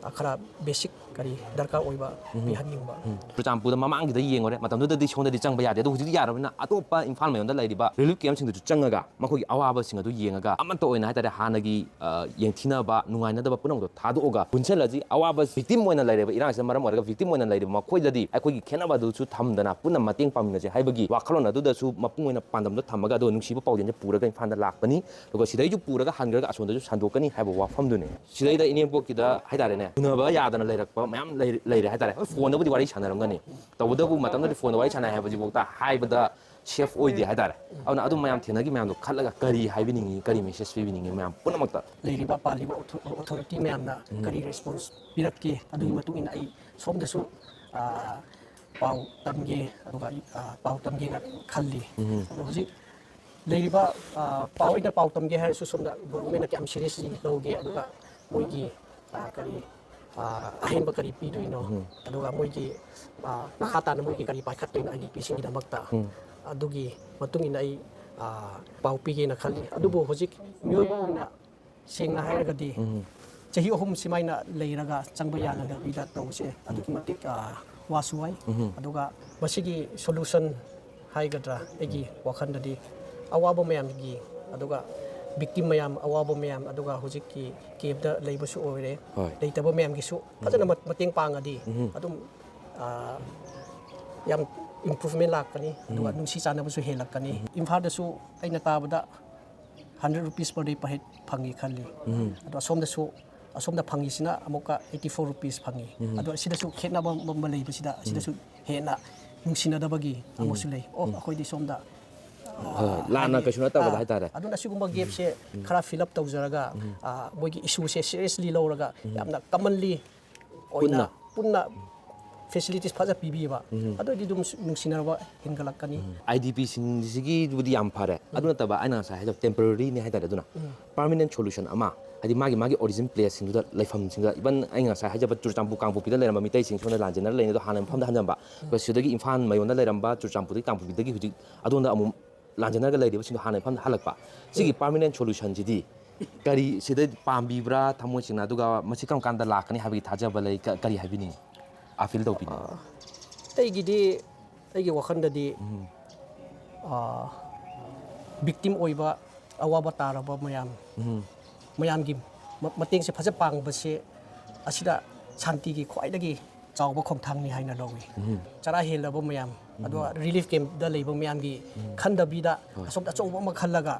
ꯑ, ꯈꯔ ꯕꯦꯁꯤꯛ ꯀꯔꯤ ꯗꯔꯀꯥꯔ ꯑꯣꯏꯕ ꯄꯤꯍꯟꯅꯤꯡꯕ꯫ ꯆꯨꯔꯆꯥꯟꯄꯨꯔꯗ ꯃꯃꯥꯡꯒꯤꯗ ꯌꯦꯡꯉꯨꯔꯦ, ꯃꯇꯝꯗꯨꯗꯗꯤ ꯁꯣꯝꯗꯗꯤ ꯆꯪꯕ ꯌꯥꯗꯦ꯫ ꯑꯗꯣ ꯍꯧꯖꯤꯛꯇꯤ ꯌꯥꯔꯕꯅꯤꯅ ꯑꯇꯣꯞꯄ ꯏꯝꯐꯥꯜ ꯃꯌꯣꯟꯗ ꯂꯩꯔꯤꯕ ꯔꯤꯂꯤꯐ ꯀꯦꯝꯁꯤꯡꯗꯨꯁꯨ ꯆꯪꯉꯒ ꯃꯈꯣꯏꯒꯤ ꯑꯋꯥꯕꯁꯤꯡ ꯑꯗꯨ ꯌꯦꯡꯉꯒ ꯑꯃꯠꯇ ꯑꯣꯏꯅ ꯍꯥꯏꯇꯥꯔꯦ, ꯍꯥꯟꯅꯒꯤ, ꯑ, ꯌꯦꯡꯊꯤꯅꯕ, ꯅꯨꯡꯉꯥꯏꯅꯗꯕ ꯄꯨꯝꯅꯃꯛꯇꯣ ꯊꯥꯗꯣꯛꯑꯒ ꯄꯨꯟꯁꯤꯜꯂꯁꯤ꯫ ꯑꯋꯥꯕ ꯚꯤꯛꯇꯤꯝ ꯑꯣꯏꯅ ꯂꯩꯔꯤꯕ, ꯏꯔꯥꯡꯁꯤꯅ ꯃꯔꯝ ꯑꯣꯏꯔꯒ ꯚꯤꯛꯇꯤꯝ ꯑꯣꯏꯅ ꯂꯩꯔꯤꯕ ꯃꯈꯣꯏꯗꯗꯤ ꯑꯩꯈꯣꯏꯒꯤ ꯈꯦꯠꯅꯕ ꯑꯗꯨꯁꯨ ꯊꯝꯗꯅ ꯄꯨꯟꯅ ꯃꯇꯦꯡ ꯄꯥꯡꯃꯤꯟꯅꯁꯤ ꯍꯥꯏꯕꯒꯤ ꯋꯥꯈꯜꯂꯣꯟ ꯑꯗꯨꯗꯁꯨ ꯃꯄꯨꯡ ꯑꯣꯏꯅ ꯄꯥꯟꯗꯝꯗꯣ ꯊꯝꯃꯒ ꯑꯗꯨꯒ ꯅꯨꯡꯁꯤꯕ ꯄꯥꯎꯖꯦꯜꯁꯦ ꯄꯨꯔꯒ ꯏꯝꯐꯥꯜꯗ ꯂꯥꯛꯄꯅꯤ꯫ ꯑꯗꯨꯒ ꯁꯤꯗꯩꯁꯨ ꯄꯨꯔꯒ ꯍꯟꯈ꯭ꯔꯒ ꯑꯁꯣꯝꯗꯁꯨ ꯁꯟꯗꯣꯛꯀꯅꯤ ꯍꯥꯏꯕ ꯋꯥꯐꯝꯗꯨꯅꯤ꯫ ꯁꯤꯗꯩꯗ ꯏꯅꯦꯝꯄꯣꯛꯀꯤꯗ ꯍꯥꯏꯇꯥꯔꯦꯅꯦ, ꯎꯅꯕ ꯌꯥꯗꯅ ꯂꯩꯔꯛꯄ ꯃꯌꯥꯝ ꯂꯩ-, ꯂꯩꯔꯦ ꯍꯥꯏꯇꯥꯔꯦ꯫ ꯍꯣꯏ, ꯐꯣꯟꯗꯕꯨꯗꯤ ꯋꯥꯔꯤ ꯁꯥꯟꯅꯔꯝꯒꯅꯤ, ꯇꯧꯕꯇꯕꯨ ꯃꯇꯝꯗꯨꯗꯗꯤ ꯐꯣꯟꯗ ꯋꯥꯔꯤ ꯁꯥꯟꯅꯩ ꯍꯥꯏꯕꯁꯤꯐꯥꯎꯗ ꯍꯥꯏꯕꯗ ꯁꯦꯐ ꯑꯣꯏꯗꯦ ꯍꯥꯏꯇꯥꯔꯦ꯫ ꯑꯗꯨꯅ ꯑꯗꯨꯝ ꯃꯌꯥꯝ ꯊꯦꯡꯅꯈꯤ ꯃꯌꯥꯝꯗꯣ ꯈꯜꯂꯒ ꯀꯔꯤ ꯍꯥꯏꯕꯤꯅꯤꯡꯉꯤ, ꯀꯔꯤ ꯃꯦꯁꯦꯖ ꯄꯤꯕꯤꯅꯤꯡꯉꯤ ꯃꯌꯥꯝ ꯄꯨꯝꯅꯃꯛꯇ? ꯂꯩꯔꯤꯕ ꯄꯥꯜꯂꯤꯕ ꯑꯣꯊꯣ-, ꯑꯣꯊꯣꯔꯤꯇꯤ ꯃꯌꯥꯝꯅ ꯀꯔꯤ ꯔꯦꯁꯄꯣꯟꯁ ꯄꯤꯔꯛꯀꯦ, ꯑꯗꯨꯒꯤ ꯃꯇꯨꯡ ꯏꯟꯅ ꯑꯩ ꯁꯣꯝꯗꯁꯨ, ꯑ, ꯄꯥꯎ ꯇꯝꯒꯦ, ꯑꯗꯨꯒ ꯑꯩ, ꯑ, ꯄꯥꯎ ꯇꯝꯒꯦꯅ ꯈꯜꯂꯤ꯫ ꯑꯗꯣ ꯍꯧꯖꯤꯛ ꯂꯩꯔꯤꯕ, ꯑ, ꯄꯥꯎ, ꯑꯩꯅ ꯄꯥꯎ ꯇꯝꯒꯦ ꯍꯥꯏꯔꯁꯨ ꯁꯣꯝꯗ ꯒꯣꯚꯔꯟꯃꯦꯟꯠꯅ ꯀꯌꯥꯝ ꯁꯤꯔꯤꯌꯁꯂꯤ ꯂꯧꯒꯦ, ꯑꯗꯨꯒ ꯃꯣꯏꯒꯤ, ꯑ, ꯀꯔꯤ, ꯑ, ꯑꯍꯦꯟꯕ ꯀꯔꯤ ꯄꯤꯗꯣꯏꯅꯣ, ꯑꯗꯨꯒ ꯃꯣꯏꯒꯤ, ꯑ, ꯃꯈꯥ ꯇꯥꯅ ꯃꯣꯏꯒꯤ ꯀꯔꯤ ꯄꯥꯏꯈꯠꯇꯣꯏꯅꯣ ꯑꯥꯏ ꯗꯤ ꯄꯤꯁꯤꯡꯒꯤꯗꯃꯛꯇ, ꯑꯗꯨꯒꯤ ꯃꯇꯨꯡ ꯏꯟꯅ ꯑꯩ, ꯑ, ꯄꯥꯎ ꯄꯤꯒꯦꯅ ꯈꯜꯂꯤ꯫ ꯑꯗꯨꯕꯨ ꯍꯧꯖꯤꯛ ꯃꯤꯑꯣꯏꯕ ꯑꯣꯏꯅ ꯁꯦꯡꯅ ꯍꯥꯏꯔꯒꯗꯤ ꯆꯍꯤ ꯑꯍꯨꯝ ꯁꯨꯃꯥꯏꯅ ꯂꯩꯔꯒ ꯆꯪꯕ ꯌꯥꯅꯗꯕꯤꯗ ꯇꯧꯕꯁꯦ ꯑꯗꯨꯛꯀꯤ ꯃꯇꯤꯛ, ꯑ, ꯋꯥꯁꯨ ꯋꯥꯏ꯫ ꯑꯗꯨꯒ ꯃꯁꯤꯒꯤ ꯁꯣꯂꯨꯁꯟ ꯍꯥꯏꯒꯗ꯭ꯔꯥ, ꯑꯩꯒꯤ ꯋꯥꯈꯜꯗꯗꯤ ꯑꯋꯥꯕ ꯃꯌꯥꯝꯒꯤ, ꯑꯗꯨꯒ victim ꯃꯌꯥꯝ, ꯑꯋꯥꯕ ꯃꯌꯥꯝ, ꯑꯗꯨꯒ ꯍꯧꯖꯤꯛꯀꯤ campꯇ ꯂꯩꯕꯁꯨ ꯑꯣꯏꯔꯦ, ꯍꯣꯏ꯫ ꯂꯩꯇꯕ ꯃꯌꯥꯝꯒꯤꯁꯨ ꯐꯖꯅ ꯃꯠ- ꯃꯇꯦꯡ ꯄꯥꯡꯉꯗꯤ ꯑꯗꯨꯝ, ꯑꯥ, ꯌꯥꯝ improvement ꯂꯥꯛꯀꯅꯤ, ꯑꯗꯨꯒ ꯅꯨꯡꯁꯤ ꯆꯥꯟꯅꯕꯁꯨ ꯍꯦꯜꯂꯛꯀꯅꯤ꯫ ꯏꯝꯐꯥꯜꯗꯁꯨ ꯑꯩꯅ ꯇꯥꯕꯗ hundred rupees per day per head ꯐꯪꯉꯤ ꯈꯜꯂꯤ꯫ ꯑꯗꯣ ꯑꯁꯣꯝꯗꯁꯨ, ꯑꯁꯣꯝꯗ ꯐꯪꯉꯤꯁꯤꯅ ꯑꯃꯨꯛꯀ eighty four rupees ꯐꯪꯉꯤ꯫ ꯑꯗꯣ ꯑꯁꯤꯗꯁꯨ ꯈꯦꯠꯅꯕ ꯑꯃ ꯂꯩꯕꯁꯤꯗ, ꯑꯁꯤꯗꯁꯨ ꯍꯦꯟꯅ ꯅꯨꯡꯁꯤꯅꯗꯕꯒꯤ ꯑꯃꯁꯨ ꯂꯩ꯫ ꯑꯣ, ꯑꯩꯈꯣꯏꯗꯤ ꯁꯣꯝꯗ, ꯍꯣꯏ, ꯂꯥꯟꯅ ꯀꯩꯁꯨ ꯅꯠꯇꯕꯗ ꯍꯥꯏꯇꯥꯔꯦ꯫ ꯑꯗꯨꯅ ꯑꯁꯤꯒꯨꯝꯕ gapꯁꯦ ꯈꯔ fill up ꯇꯧꯖꯔꯒ, ꯑ, ꯃꯣꯏꯒꯤ issueꯁꯦ seriously ꯂꯧꯔꯒ, ꯌꯥꯝꯅ commonly ꯑꯣꯏꯅ, ꯄꯨꯟꯅ facilities ꯐꯖ ꯄꯤꯕꯤꯕ, ꯑꯗꯨꯑꯣꯏꯗꯤ ꯑꯗꯨꯝ ꯅꯨꯡꯁꯤꯅꯔꯕ ꯍꯦꯟꯒꯠꯂꯛꯀꯅꯤ꯫ IDPꯁꯤꯡꯁꯤꯒꯤꯕꯨꯗꯤ ꯌꯥꯝ ꯐꯔꯦ꯫ ꯑꯗꯨ ꯅꯠꯇꯕ ꯑꯩꯅ ꯉꯁꯥꯏ ꯍꯥꯏꯖꯕ temporaryꯅꯦ ꯍꯥꯏꯇꯥꯔꯦ꯫ ꯑꯗꯨꯅ permanent solution ꯑꯃ, ꯍꯥꯏꯗꯤ ꯃꯥꯒꯤ, ꯃꯥꯒꯤ origin placeꯁꯤꯡꯗꯨꯗ, ꯂꯩꯐꯝꯁꯤꯡꯗꯨꯗ, even ꯑꯩꯅ ꯉꯁꯥꯏ ꯍꯥꯏꯖꯕ ꯆꯨꯔꯆꯥꯟꯄꯨꯔ ꯀꯥꯡꯄꯣꯛꯄꯤꯗ ꯂꯩꯔꯝꯕ ꯃꯤꯇꯩꯁꯤꯡ ꯁꯣꯝꯗ ꯂꯥꯟꯖꯦꯟꯅꯔ ꯂꯩꯅꯩ ꯑꯗꯣ ꯍꯥꯟꯅ ꯃꯐꯝꯗ ꯍꯟꯖꯟꯕ꯫ ꯑꯗꯨꯒ ꯁꯤꯗꯒꯤ ꯏꯝꯐꯥꯜ ꯃꯌꯣꯟꯗ ꯂꯩꯔꯝꯕ ꯆꯨꯔꯆꯥꯟꯄꯨꯔꯗꯒꯤ ꯀꯥꯡꯄꯣꯛꯄꯤꯗꯒꯤ ꯍꯧꯖꯤꯛ ꯑꯗꯣꯝꯗ ꯑꯃꯨꯛ ꯂꯥꯟꯖꯦꯟꯅꯔꯒ ꯂꯩꯔꯤꯕꯁꯤꯡꯗꯣ ꯍꯥꯟꯅ ꯃꯐꯝꯗ ꯍꯜꯂꯛꯄ꯫ ꯁꯤꯒꯤ permanent solutionꯁꯤꯗꯤ ꯀꯔꯤ, ꯁꯤꯗ ꯄꯥꯝꯕꯤꯕ꯭ꯔꯥ ꯊꯃꯣꯏ ꯁꯦꯡꯅ, ꯑꯗꯨꯒ ꯃꯁꯤ ꯀꯔꯝ ꯀꯥꯟꯗ ꯂꯥꯛꯀꯅꯤ ꯍꯥꯏꯕꯒꯤ ꯊꯥꯖꯕ ꯂꯩ? ꯀ-, ꯀꯔꯤ ꯍꯥꯏꯕꯤꯅꯤꯡꯉꯤ? Appeal ꯇꯧꯕꯤꯅꯤꯡꯉꯤ? ꯑꯩꯒꯤꯗꯤ, ꯑꯩꯒꯤ ꯋꯥꯈꯜꯗꯗꯤ, ꯑ, victim ꯑꯣꯏꯕ, ꯑꯋꯥꯕ ꯇꯥꯔꯕ ꯃꯌꯥꯝ, ꯃꯌꯥꯝꯒꯤ ꯃ-, ꯃꯇꯦꯡꯁꯦ ꯐꯖ ꯄꯥꯡꯕꯁꯦ, ꯑꯁꯤꯗ ꯁꯥꯟꯇꯤꯒꯤ ꯈ꯭ꯋꯥꯏꯗꯒꯤ ꯆꯥꯎꯕ ꯈꯣꯡꯊꯥꯡꯅꯤ ꯍꯥꯏꯅ ꯂꯧꯏ꯫ ꯆꯔꯥ ꯍꯦꯜꯂꯕ ꯃꯌꯥꯝ, ꯑꯗꯣ relief campꯇ ꯂꯩꯕ ꯃꯌꯥꯝꯒꯤ ꯈꯟꯗꯕꯤꯗ, ꯑꯁꯣꯝꯗ ꯑꯆꯧꯕ ꯑꯃ ꯈꯜꯂꯒ,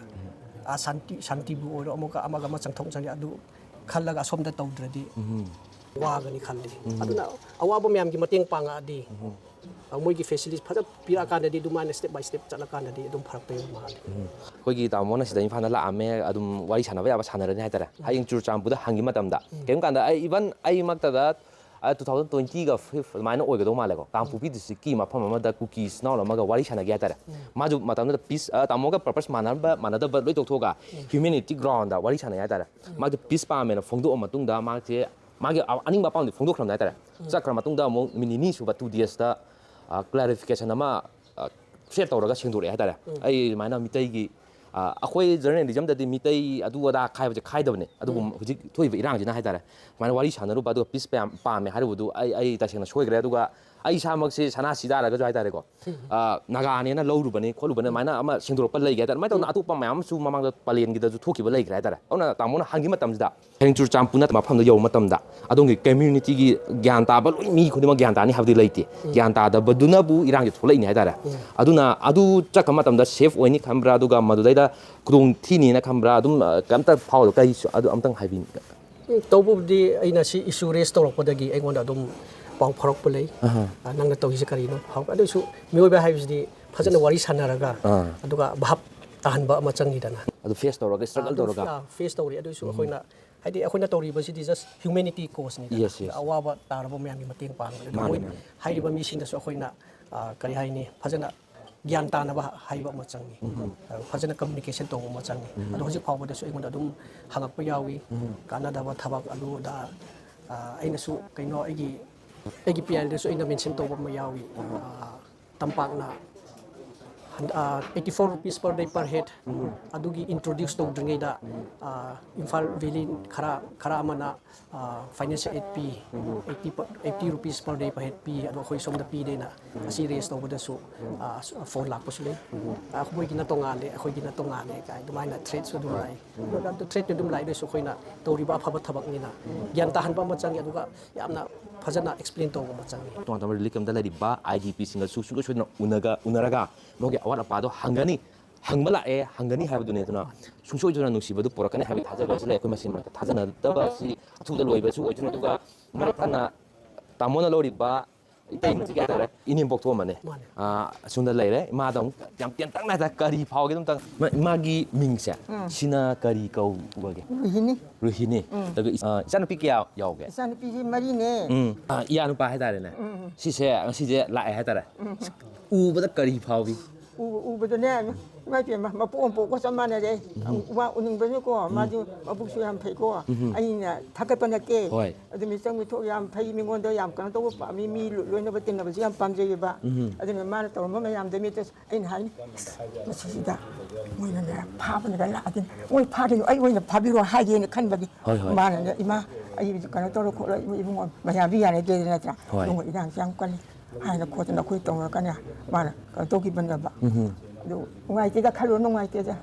ꯑ, ꯁꯥꯟꯇꯤ, ꯁꯥꯟꯇꯤꯕꯨ ꯑꯣꯏꯔꯣ, ꯑꯃꯨꯛꯀ, ꯑꯃꯒ ꯑꯃ ꯆꯪꯊꯣꯛ ꯆꯪꯁꯤꯟ ꯑꯗꯨ ꯈꯜꯂꯒ ꯑꯁꯣꯝꯗ ꯇꯧꯗ꯭ꯔꯗꯤ ꯋꯥꯒꯅꯤ ꯈꯜꯂꯤ꯫ ꯑꯗꯨꯅ ꯑꯋꯥꯕ ꯃꯌꯥꯝꯒꯤ ꯃꯇꯦꯡ ꯄꯥꯡꯉꯛꯑꯗꯤ, ꯑ, ꯃꯣꯏꯒꯤ facilities ꯐꯖ ꯄꯤꯔꯛꯑꯀꯥꯟꯗꯗꯤ, ꯑꯗꯨꯃꯥꯏꯅ step by step ꯆꯠꯂꯀꯥꯟꯗꯗꯤ ꯑꯗꯨꯝ ꯐꯔꯛꯇꯣꯏꯕ ꯃꯥꯜꯂꯤ꯫ ꯑꯩꯈꯣꯏꯒꯤ ꯇꯥꯃꯣꯅ ꯁꯤꯗ ꯏꯝꯐꯥꯜꯗ ꯂꯥꯛꯑꯝꯃꯦ, ꯑꯗꯨꯝ ꯋꯥꯔꯤ ꯁꯥꯟꯅꯕ ꯌꯥꯕ ꯁꯥꯟꯅꯔꯅꯤ ꯍꯥꯏꯇꯥꯔꯦ꯫ ꯍꯌꯦꯡ ꯆꯨꯔꯆꯥꯟꯄꯨꯔꯗ ꯍꯪꯈꯤꯕ ꯃꯇꯝꯗ, ꯀꯔꯤꯒꯨꯝꯕ ꯀꯥꯟꯗ ꯑꯩ, even ꯑꯩꯃꯛꯇꯗ, ꯑ, two thousand twentyꯒ fifth ꯑꯗꯨꯃꯥꯏꯅ ꯑꯣꯏꯒꯗꯧ ꯃꯥꯜꯂꯦꯀꯣ꯫ ꯀꯥꯡꯄꯣꯛꯄꯤ districtꯀꯤ ꯃꯐꯝ ꯑꯃꯗ ꯀꯨꯀꯤ ꯏꯆꯤꯟ ꯏꯅꯥꯎ ꯑꯃꯒ ꯋꯥꯔꯤ ꯁꯥꯟꯅꯒꯦ ꯍꯥꯏꯇꯥꯔꯦ꯫ ꯃꯥꯁꯨ ꯃꯇꯝꯗꯨꯗ peace, ꯑ, ꯇꯥꯃꯣꯒ purpose ꯃꯥꯟꯅꯔꯝꯕ ꯃꯥꯟꯅꯗꯕ ꯂꯣꯏ ꯇꯣꯛꯊꯣꯛꯑꯒ humanity groundꯗ ꯋꯥꯔꯤ ꯁꯥꯟꯅꯒꯦ ꯍꯥꯏꯇꯥꯔꯦ꯫ ꯃꯥꯁꯦ peace ꯄꯥꯝꯃꯦꯅ ꯐꯣꯡꯗꯣꯛꯑ ꯃꯇꯨꯡꯗ ꯃꯥꯁꯦ ꯃꯥꯒꯤ ꯑ-, ꯑꯅꯤꯡꯕ ꯑꯄꯥꯝꯕꯗꯤ ꯐꯣꯡꯗꯣꯛꯈ꯭ꯔꯕꯅꯦ ꯍꯥꯏꯇꯥꯔꯦ꯫ ꯆꯠꯈ꯭ꯔ ꯃꯇꯨꯡꯗ ꯑꯃꯨꯛ ꯅꯨꯃꯤꯠ ꯅꯤꯅꯤ ꯁꯨꯕ two daysꯇ, ꯑ, clarification ꯑꯃ, ꯑ, share ꯇꯧꯔꯒ ꯁꯦꯡꯗꯣꯔꯛꯑꯦ ꯍꯥꯏꯇꯥꯔꯦ꯫ ꯑꯩ ꯑꯗꯨꯃꯥꯏꯅ ꯃꯤꯇꯩꯒꯤ, ꯑ, ꯑꯩꯈꯣꯏ journalismꯗꯗꯤ ꯃꯤꯇꯩ ꯑꯗꯨ ꯑꯗꯥ ꯈꯥꯏꯕꯁꯦ ꯈꯥꯏꯗꯕꯅꯦ, ꯑꯗꯨꯕꯨ ꯍꯧꯖꯤꯛ ꯊꯣꯛꯏꯕ ꯏꯔꯥꯡꯁꯤꯅ ꯍꯥꯏꯇꯥꯔꯦ, ꯁꯨꯃꯥꯏꯅ ꯋꯥꯔꯤ ꯁꯥꯟꯅꯔꯨꯕ, ꯑꯗꯨꯒ peace ꯄꯥꯝ-, ꯄꯥꯝꯃꯦ ꯍꯥꯏꯔꯨꯕꯗꯨ ꯑꯩ, ꯑꯩ ꯇꯁꯦꯡꯅ ꯁꯣꯏꯈ꯭ꯔꯦ꯫ ꯑꯗꯨꯒ ꯑꯩ ꯏꯁꯥꯃꯛꯁꯦ ꯁꯅꯥ ꯁꯤ ꯇꯥꯔꯒꯁꯨ ꯍꯥꯏꯇꯥꯔꯦꯀꯣ, ꯑ, ꯅꯥꯒꯥꯅꯦꯅ ꯂꯧꯔꯨꯕꯅꯤ ꯈꯣꯠꯂꯨꯕꯅꯤ ꯑꯗꯨꯃꯥꯏꯅ ꯑꯃ ꯁꯦꯡꯗꯣꯔꯛꯄ ꯂꯩꯒꯦ ꯍꯥꯏꯇꯥꯔꯦ꯫ ꯑꯗꯨꯃꯥꯏꯅ ꯇꯧꯗꯅ ꯑꯇꯣꯞꯄ ꯃꯌꯥꯝ ꯑꯃꯁꯨ ꯃꯃꯥꯡꯗ ꯄꯂꯦꯟꯒꯤꯗꯁꯨ ꯊꯣꯛꯈꯤꯕ ꯂꯩꯈ꯭ꯔꯦ ꯍꯥꯏꯇꯥꯔꯦ꯫ ꯑꯗꯨꯅ ꯇꯥꯃꯣꯅ ꯍꯪꯈꯤꯕ ꯃꯇꯝꯁꯤꯗ ꯍꯌꯦꯡ ꯆꯨꯔꯆꯥꯟꯄꯨꯔ ꯅꯠꯇꯕ ꯃꯐꯝꯗ ꯌꯧꯕ ꯃꯇꯝꯗ ꯑꯗꯣꯝꯒꯤ ꯀꯝꯃ꯭ꯌꯨꯅꯤꯇꯤꯒꯤ ꯒ꯭ꯌꯥꯟ ꯇꯥꯕ ꯂꯣꯏ ꯃꯤ ꯈꯨꯗꯤꯡꯃꯛ ꯒ꯭ꯌꯥꯟ ꯇꯥꯅꯤ ꯍꯥꯏꯕꯗꯤ ꯂꯩꯇꯦ꯫ ꯒ꯭ꯌꯥꯟ ꯇꯥꯗꯕꯗꯨꯅꯕꯨ ꯏꯔꯥꯡꯁꯦ ꯊꯣꯛꯂꯛꯏꯅꯦ ꯍꯥꯏꯇꯥꯔꯦ꯫ ꯑꯗꯨꯅ ꯑꯗꯨ ꯆꯠꯈ꯭ꯔ ꯃꯇꯝꯗ ꯁꯦꯐ ꯑꯣꯏꯅꯤ ꯈꯟꯕ꯭ꯔꯥ, ꯑꯗꯨꯒ ꯃꯗꯨꯗꯩꯗ ꯈꯨꯗꯣꯡ ꯊꯤꯅꯤꯅ ꯈꯟꯕ꯭ꯔꯥ, ꯑꯗꯨꯝ, ꯑ, ꯀꯩꯝꯇ ꯐꯥꯎꯗꯕ ꯀꯔꯤꯁꯨ ꯑꯗꯨ ꯑꯝꯇꯪ ꯍꯥꯏꯕꯤꯅꯤꯡꯉꯤ꯫ ꯎꯝ, ꯇꯧꯕꯕꯨꯗꯤ ꯑꯩꯅ ꯁꯤ ꯏꯁꯨ ꯔꯦꯁ ꯇꯧꯔꯛꯄꯗꯒꯤ ꯑꯩꯉꯣꯟꯗ ꯑꯗꯨꯝ ꯄꯥꯎ ꯐꯥꯎꯔꯛꯄ ꯂꯩ꯫ ꯑꯍꯥ꯫ ꯑ, ꯅꯪꯅ ꯇꯧꯔꯤꯁꯦ ꯀꯔꯤꯅꯣ ꯐꯥꯎꯔꯛꯄ꯫ ꯑꯗꯨꯏꯁꯨ ꯃꯤꯑꯣꯏꯕ ꯍꯥꯏꯕꯁꯤꯗꯤ ꯐꯖꯅ ꯋꯥꯔꯤ ꯁꯥꯟꯅꯔꯒ, ꯑꯥ, ꯑꯗꯨꯒ ꯚꯥꯞ ꯇꯥꯍꯟꯕ ꯑꯃ ꯆꯪꯉꯤꯗꯅ꯫ ꯑꯗꯨ ꯐꯦꯁ ꯇꯧꯔꯒ, ꯁ꯭ꯇ꯭ꯔꯒꯜ ꯑꯗꯨꯝ, ꯇꯧꯔꯒ꯫ ꯑꯥ, ꯐꯦꯁ ꯇꯧꯔꯤ꯫ ꯑꯗꯨꯏꯁꯨ ꯑꯩꯈꯣꯏꯅ, ꯍꯥꯏꯗꯤ ꯑꯩꯈꯣꯏꯅ ꯇꯧꯔꯤꯕꯁꯤꯗꯤ just humanity cause ꯅꯤꯗꯅ꯫ Yes, yes. ꯑꯋꯥꯕ ꯇꯥꯔꯕ ꯃꯌꯥꯝꯒꯤ ꯃꯇꯦꯡ ꯄꯥꯡꯕꯅꯤꯗ꯫ ꯃꯥꯅꯦ, ꯃꯣꯏ ꯃꯥꯅꯦ꯫ ꯍꯥꯏꯔꯤꯕ ꯃꯤꯁꯤꯡꯗꯁꯨ ꯑꯩꯈꯣꯏꯅ, ꯑ, ꯀꯔꯤ ꯍꯥꯏꯅꯤ, ꯐꯖꯅ ꯒ꯭ꯌꯥꯟ ꯇꯥꯅꯕ ꯍꯥꯏꯕ ꯑꯃ ꯆꯪꯉꯤ꯫ ꯑ, ꯐꯖꯅ ꯀꯝꯃ꯭ꯌꯨꯅꯤꯀꯦꯁꯟ ꯇꯧꯕ ꯑꯃ ꯆꯪꯉꯤ꯫ ꯑꯗꯣ ꯍꯧꯖꯤꯛ ꯐꯥꯎꯕꯗꯁꯨ ꯑꯩꯉꯣꯟꯗ ꯑꯗꯨꯝ ꯍꯪꯉꯛꯄ ꯌꯥꯎꯏ, ꯀꯥꯟꯅꯗꯕ ꯊꯕꯛ ꯑꯗꯨ ꯑꯗꯥ꯫ ꯑ, ꯑꯩꯅꯁꯨ ꯀꯩꯅꯣ ꯑꯩꯒꯤ, ꯑꯩꯒꯤ ꯄꯤ ꯑꯥꯏ ꯑꯦꯜꯗꯁꯨ ꯑꯩꯅ ꯃꯦꯟꯁꯟ ꯇꯧꯕ ꯑꯃ ꯌꯥꯎꯏ꯫ ꯑ, ꯇꯝꯄꯥꯛꯅ ꯍꯟ-, ꯑ, eighty four rupees per day per head, ꯑꯗꯨꯒꯤ ꯏꯟꯇ꯭ꯔꯣꯗ꯭ꯌꯨꯁ ꯇꯧꯗ꯭ꯔꯤꯉꯩꯗ, ꯑ, ꯏꯝꯐꯥꯜ ꯚꯦꯂꯤ ꯈꯔ, ꯈꯔ ꯑꯃꯅ, ꯑ, ꯐꯥꯏꯅꯥꯟꯁꯤꯌꯦꯜ ꯑꯦꯗ ꯄꯤ, eighty per, eighty rupees per day per head ꯄꯤ, ꯑꯗꯣ ꯑꯩꯈꯣꯏ ꯁꯣꯝꯗ ꯄꯤꯗꯦꯅ ꯑꯁꯤ ꯔꯦꯁ ꯇꯧꯕꯗꯁꯨ, ꯑ, ꯐꯣꯟ ꯂꯥꯛꯄꯁꯨ ꯂꯩ꯫ ꯑ, ꯃꯣꯏꯒꯤꯅ ꯇꯣꯉꯥꯜꯂꯦ, ꯑꯩꯈꯣꯏꯒꯤꯅ ꯇꯣꯉꯥꯜꯂꯦ ꯀꯥꯏ ꯑꯗꯨꯃꯥꯏꯅ ꯊ꯭ꯔꯦꯠꯁꯨ ꯑꯗꯨꯝ ꯂꯥꯛꯏ꯫ ꯑꯗꯣ ꯊ꯭ꯔꯦꯠꯇꯤ ꯑꯗꯨꯝ ꯂꯥꯛꯏ, ꯑꯗꯨꯁꯨ ꯑꯩꯈꯣꯏꯅ ꯇꯧꯔꯤꯕ ꯑꯐꯕ ꯊꯕꯛꯅꯤꯅ ꯒ꯭ꯌꯥꯟ ꯇꯥꯍꯟꯕ ꯑꯃ ꯆꯪꯉꯤ, ꯑꯗꯨꯒ ꯌꯥꯝꯅ ꯐꯖꯅ ꯑꯦꯛꯁꯄ꯭ꯂꯦꯟ ꯇꯧꯕ ꯑꯃ ꯆꯪꯉꯤ꯫ ꯇꯣꯉꯥꯟ ꯇꯣꯉꯥꯟꯕ ꯔꯤꯂꯤꯐ ꯀꯦꯝꯞꯇ ꯂꯩꯔꯤꯕ ꯑꯥꯏ ꯗꯤ ꯄꯤꯁꯤꯡꯒꯁꯨ ꯁꯨꯡꯁꯣꯏ ꯁꯣꯏꯗꯅ ꯎꯅꯒ-, ꯎꯅꯔꯒ ꯃꯈꯣꯏꯒꯤ ꯑꯋꯥꯠ ꯑꯄꯥꯗꯣ ꯍꯪꯒꯅꯤ, ꯍꯪꯕ ꯂꯥꯛꯑꯦ, ꯍꯪꯒꯅꯤ ꯍꯥꯏꯕꯗꯨꯅꯤ꯫ ꯑꯗꯨꯅ ꯁꯨꯡꯁꯣꯏ ꯁꯣꯏꯗꯅ ꯅꯨꯡꯁꯤꯕꯗꯨ ꯄꯨꯔꯛꯀꯅꯤ ꯍꯥꯏꯕꯒꯤ ꯊꯥꯖꯕꯁꯨ ꯂꯩ꯫ ꯑꯩꯈꯣꯏ ꯃꯁꯦꯟ ꯃꯔꯛꯇ ꯊꯥꯖꯅꯗꯕ ꯑꯁꯤ ꯑꯊꯨꯕꯗ ꯂꯣꯏꯕꯁꯨ ꯑꯣꯏꯗꯣꯏꯅꯤ꯫ ꯑꯗꯨꯒ ꯃꯔꯛ ꯊꯠꯅ ꯇꯥꯃꯣꯅ ꯂꯧꯔꯤꯕ ꯏꯇꯩꯃꯁꯤꯒꯤ ꯍꯥꯏꯇꯥꯔꯦ, ꯏꯅꯦꯝꯄꯣꯛ ꯊꯣꯛꯑꯝꯕꯅꯦ꯫ ꯃꯥꯅꯦ꯫ ꯑꯥ, ꯑꯁꯣꯝꯗ ꯂꯩꯔꯦ꯫ ꯏꯃꯥꯗ ꯑꯃꯨꯛ ꯌꯥꯝ ꯇꯦꯟꯇꯛꯅ ꯍꯥꯏꯇꯥꯔꯦ, ꯀꯔꯤ ꯐꯥꯎꯒꯦ ꯑꯗꯨꯝꯇꯪ꯫ ꯃꯥ-, ꯃꯥꯒꯤ ꯃꯤꯡꯁꯦ, ꯎꯝ꯫ ꯁꯤꯅ ꯀꯔꯤ ꯀꯧꯕꯒꯦ? ꯔꯣꯍꯤꯅꯤ꯫ ꯔꯣꯍꯤꯅꯤ꯫ ꯎꯝ꯫ ꯑꯗꯨꯒ ꯏ-, ꯑꯥ, ꯏꯆꯥꯅꯨꯄꯤ ꯀꯌꯥ ꯌꯥꯎꯒꯦ? ꯏꯆꯥꯅꯨꯄꯤꯁꯤ ꯃꯔꯤꯅꯦ꯫ ꯎꯝ꯫ ꯑꯥ, ꯏꯌꯥꯅꯨꯄꯥ ꯍꯥꯏꯇꯥꯔꯦꯅꯦ꯫ ꯎꯝ, ꯎꯝ꯫ ꯁꯤꯁꯦ ꯉꯁꯤꯁꯦ ꯂꯥꯛꯑꯦ ꯍꯥꯏꯇꯥꯔꯦ꯫ ꯎꯝ꯫ ꯎꯕꯗ ꯀꯔꯤ ꯐꯥꯎꯏ? ꯎꯕ-, ꯎꯕꯗꯅꯦ, ꯏꯃꯥ ꯏꯕꯦꯝꯃ, ꯃꯄꯣꯛ ꯑꯃ ꯄꯣꯛꯄ ꯆꯞ ꯃꯥꯟꯅꯔꯦ꯫ ꯎꯝ꯫ ꯋꯥ ꯎꯅꯤꯡꯕꯅꯀꯣ, ꯎꯝ꯫ ꯃꯥꯁꯨ ꯃꯕꯨꯛꯁꯨ ꯌꯥꯝ ꯐꯩꯀꯣ꯫ ꯎꯝ꯫ ꯑꯩꯅ ꯊꯥꯒꯠꯄ ꯅꯠꯇꯦ꯫ ꯍꯣꯏ꯫ ꯑꯗꯨ ꯃꯤꯆꯪ ꯃꯤꯊꯣꯛ ꯌꯥꯝ ꯐꯩ, ꯃꯤꯉꯣꯟꯗ ꯌꯥꯝ ꯀꯩꯅꯣ ꯇꯧꯕ ꯄꯥꯝꯃꯤ, ꯃꯤ ꯂꯣꯏꯅꯕ ꯇꯤꯟꯅꯕꯁꯨ ꯌꯥꯝ ꯄꯥꯝꯖꯩꯌꯦꯕ꯫ ꯎꯝ꯫ ꯑꯗꯨꯅ ꯃꯥꯅ ꯇꯧꯔꯝꯕ ꯃꯌꯥꯝꯗ ꯃꯤꯠꯇ ꯑꯩꯅ ꯍꯥꯏꯅꯤ, "ꯑꯁ, ꯃꯁꯤꯁꯤꯗ ꯃꯣꯏꯅꯅꯦ ꯐꯥꯕꯅꯒ ꯂꯥꯛꯑꯗꯤ ꯃꯣꯏ ꯐꯥꯈꯤꯅꯨ, ꯑꯩ ꯑꯣꯏꯅ ꯐꯥꯕꯤꯔꯣ" ꯍꯥꯏꯒꯦꯅ ꯈꯟꯕꯒꯤ꯫ ꯍꯣꯏ, ꯍꯣꯏ꯫ ꯃꯥꯅꯅꯦ, "ꯏꯃꯥ, ꯑꯩ ꯀꯩꯅꯣ ꯇꯧꯔꯣ ꯈꯣꯠꯂꯣ, ꯏꯕꯨꯡꯉꯣ, ꯃꯌꯥꯝꯗꯤ ꯌꯥꯅꯗꯦꯗꯅ ꯅꯠꯇ꯭ꯔꯥ? ꯍꯣꯏ꯫ ꯏꯕꯨꯡꯉꯣ, ꯏꯔꯥꯡꯁꯦ ꯌꯥꯝ ꯀꯜꯂꯤ꯫ ꯍꯥꯏꯅ ꯈꯣꯠꯇꯅ ꯑꯩꯈꯣꯏ ꯇꯧꯔꯒꯅꯦ, ꯃꯥꯅ ꯀꯩꯅꯣ ꯇꯧꯈꯤꯕꯅꯦꯕ꯫ ꯑꯗꯨ ꯅꯨꯡꯉꯥꯏꯇꯦꯗ, ꯈꯜꯂꯨ ꯅꯨꯡꯉꯥꯏꯇꯦꯗ꯫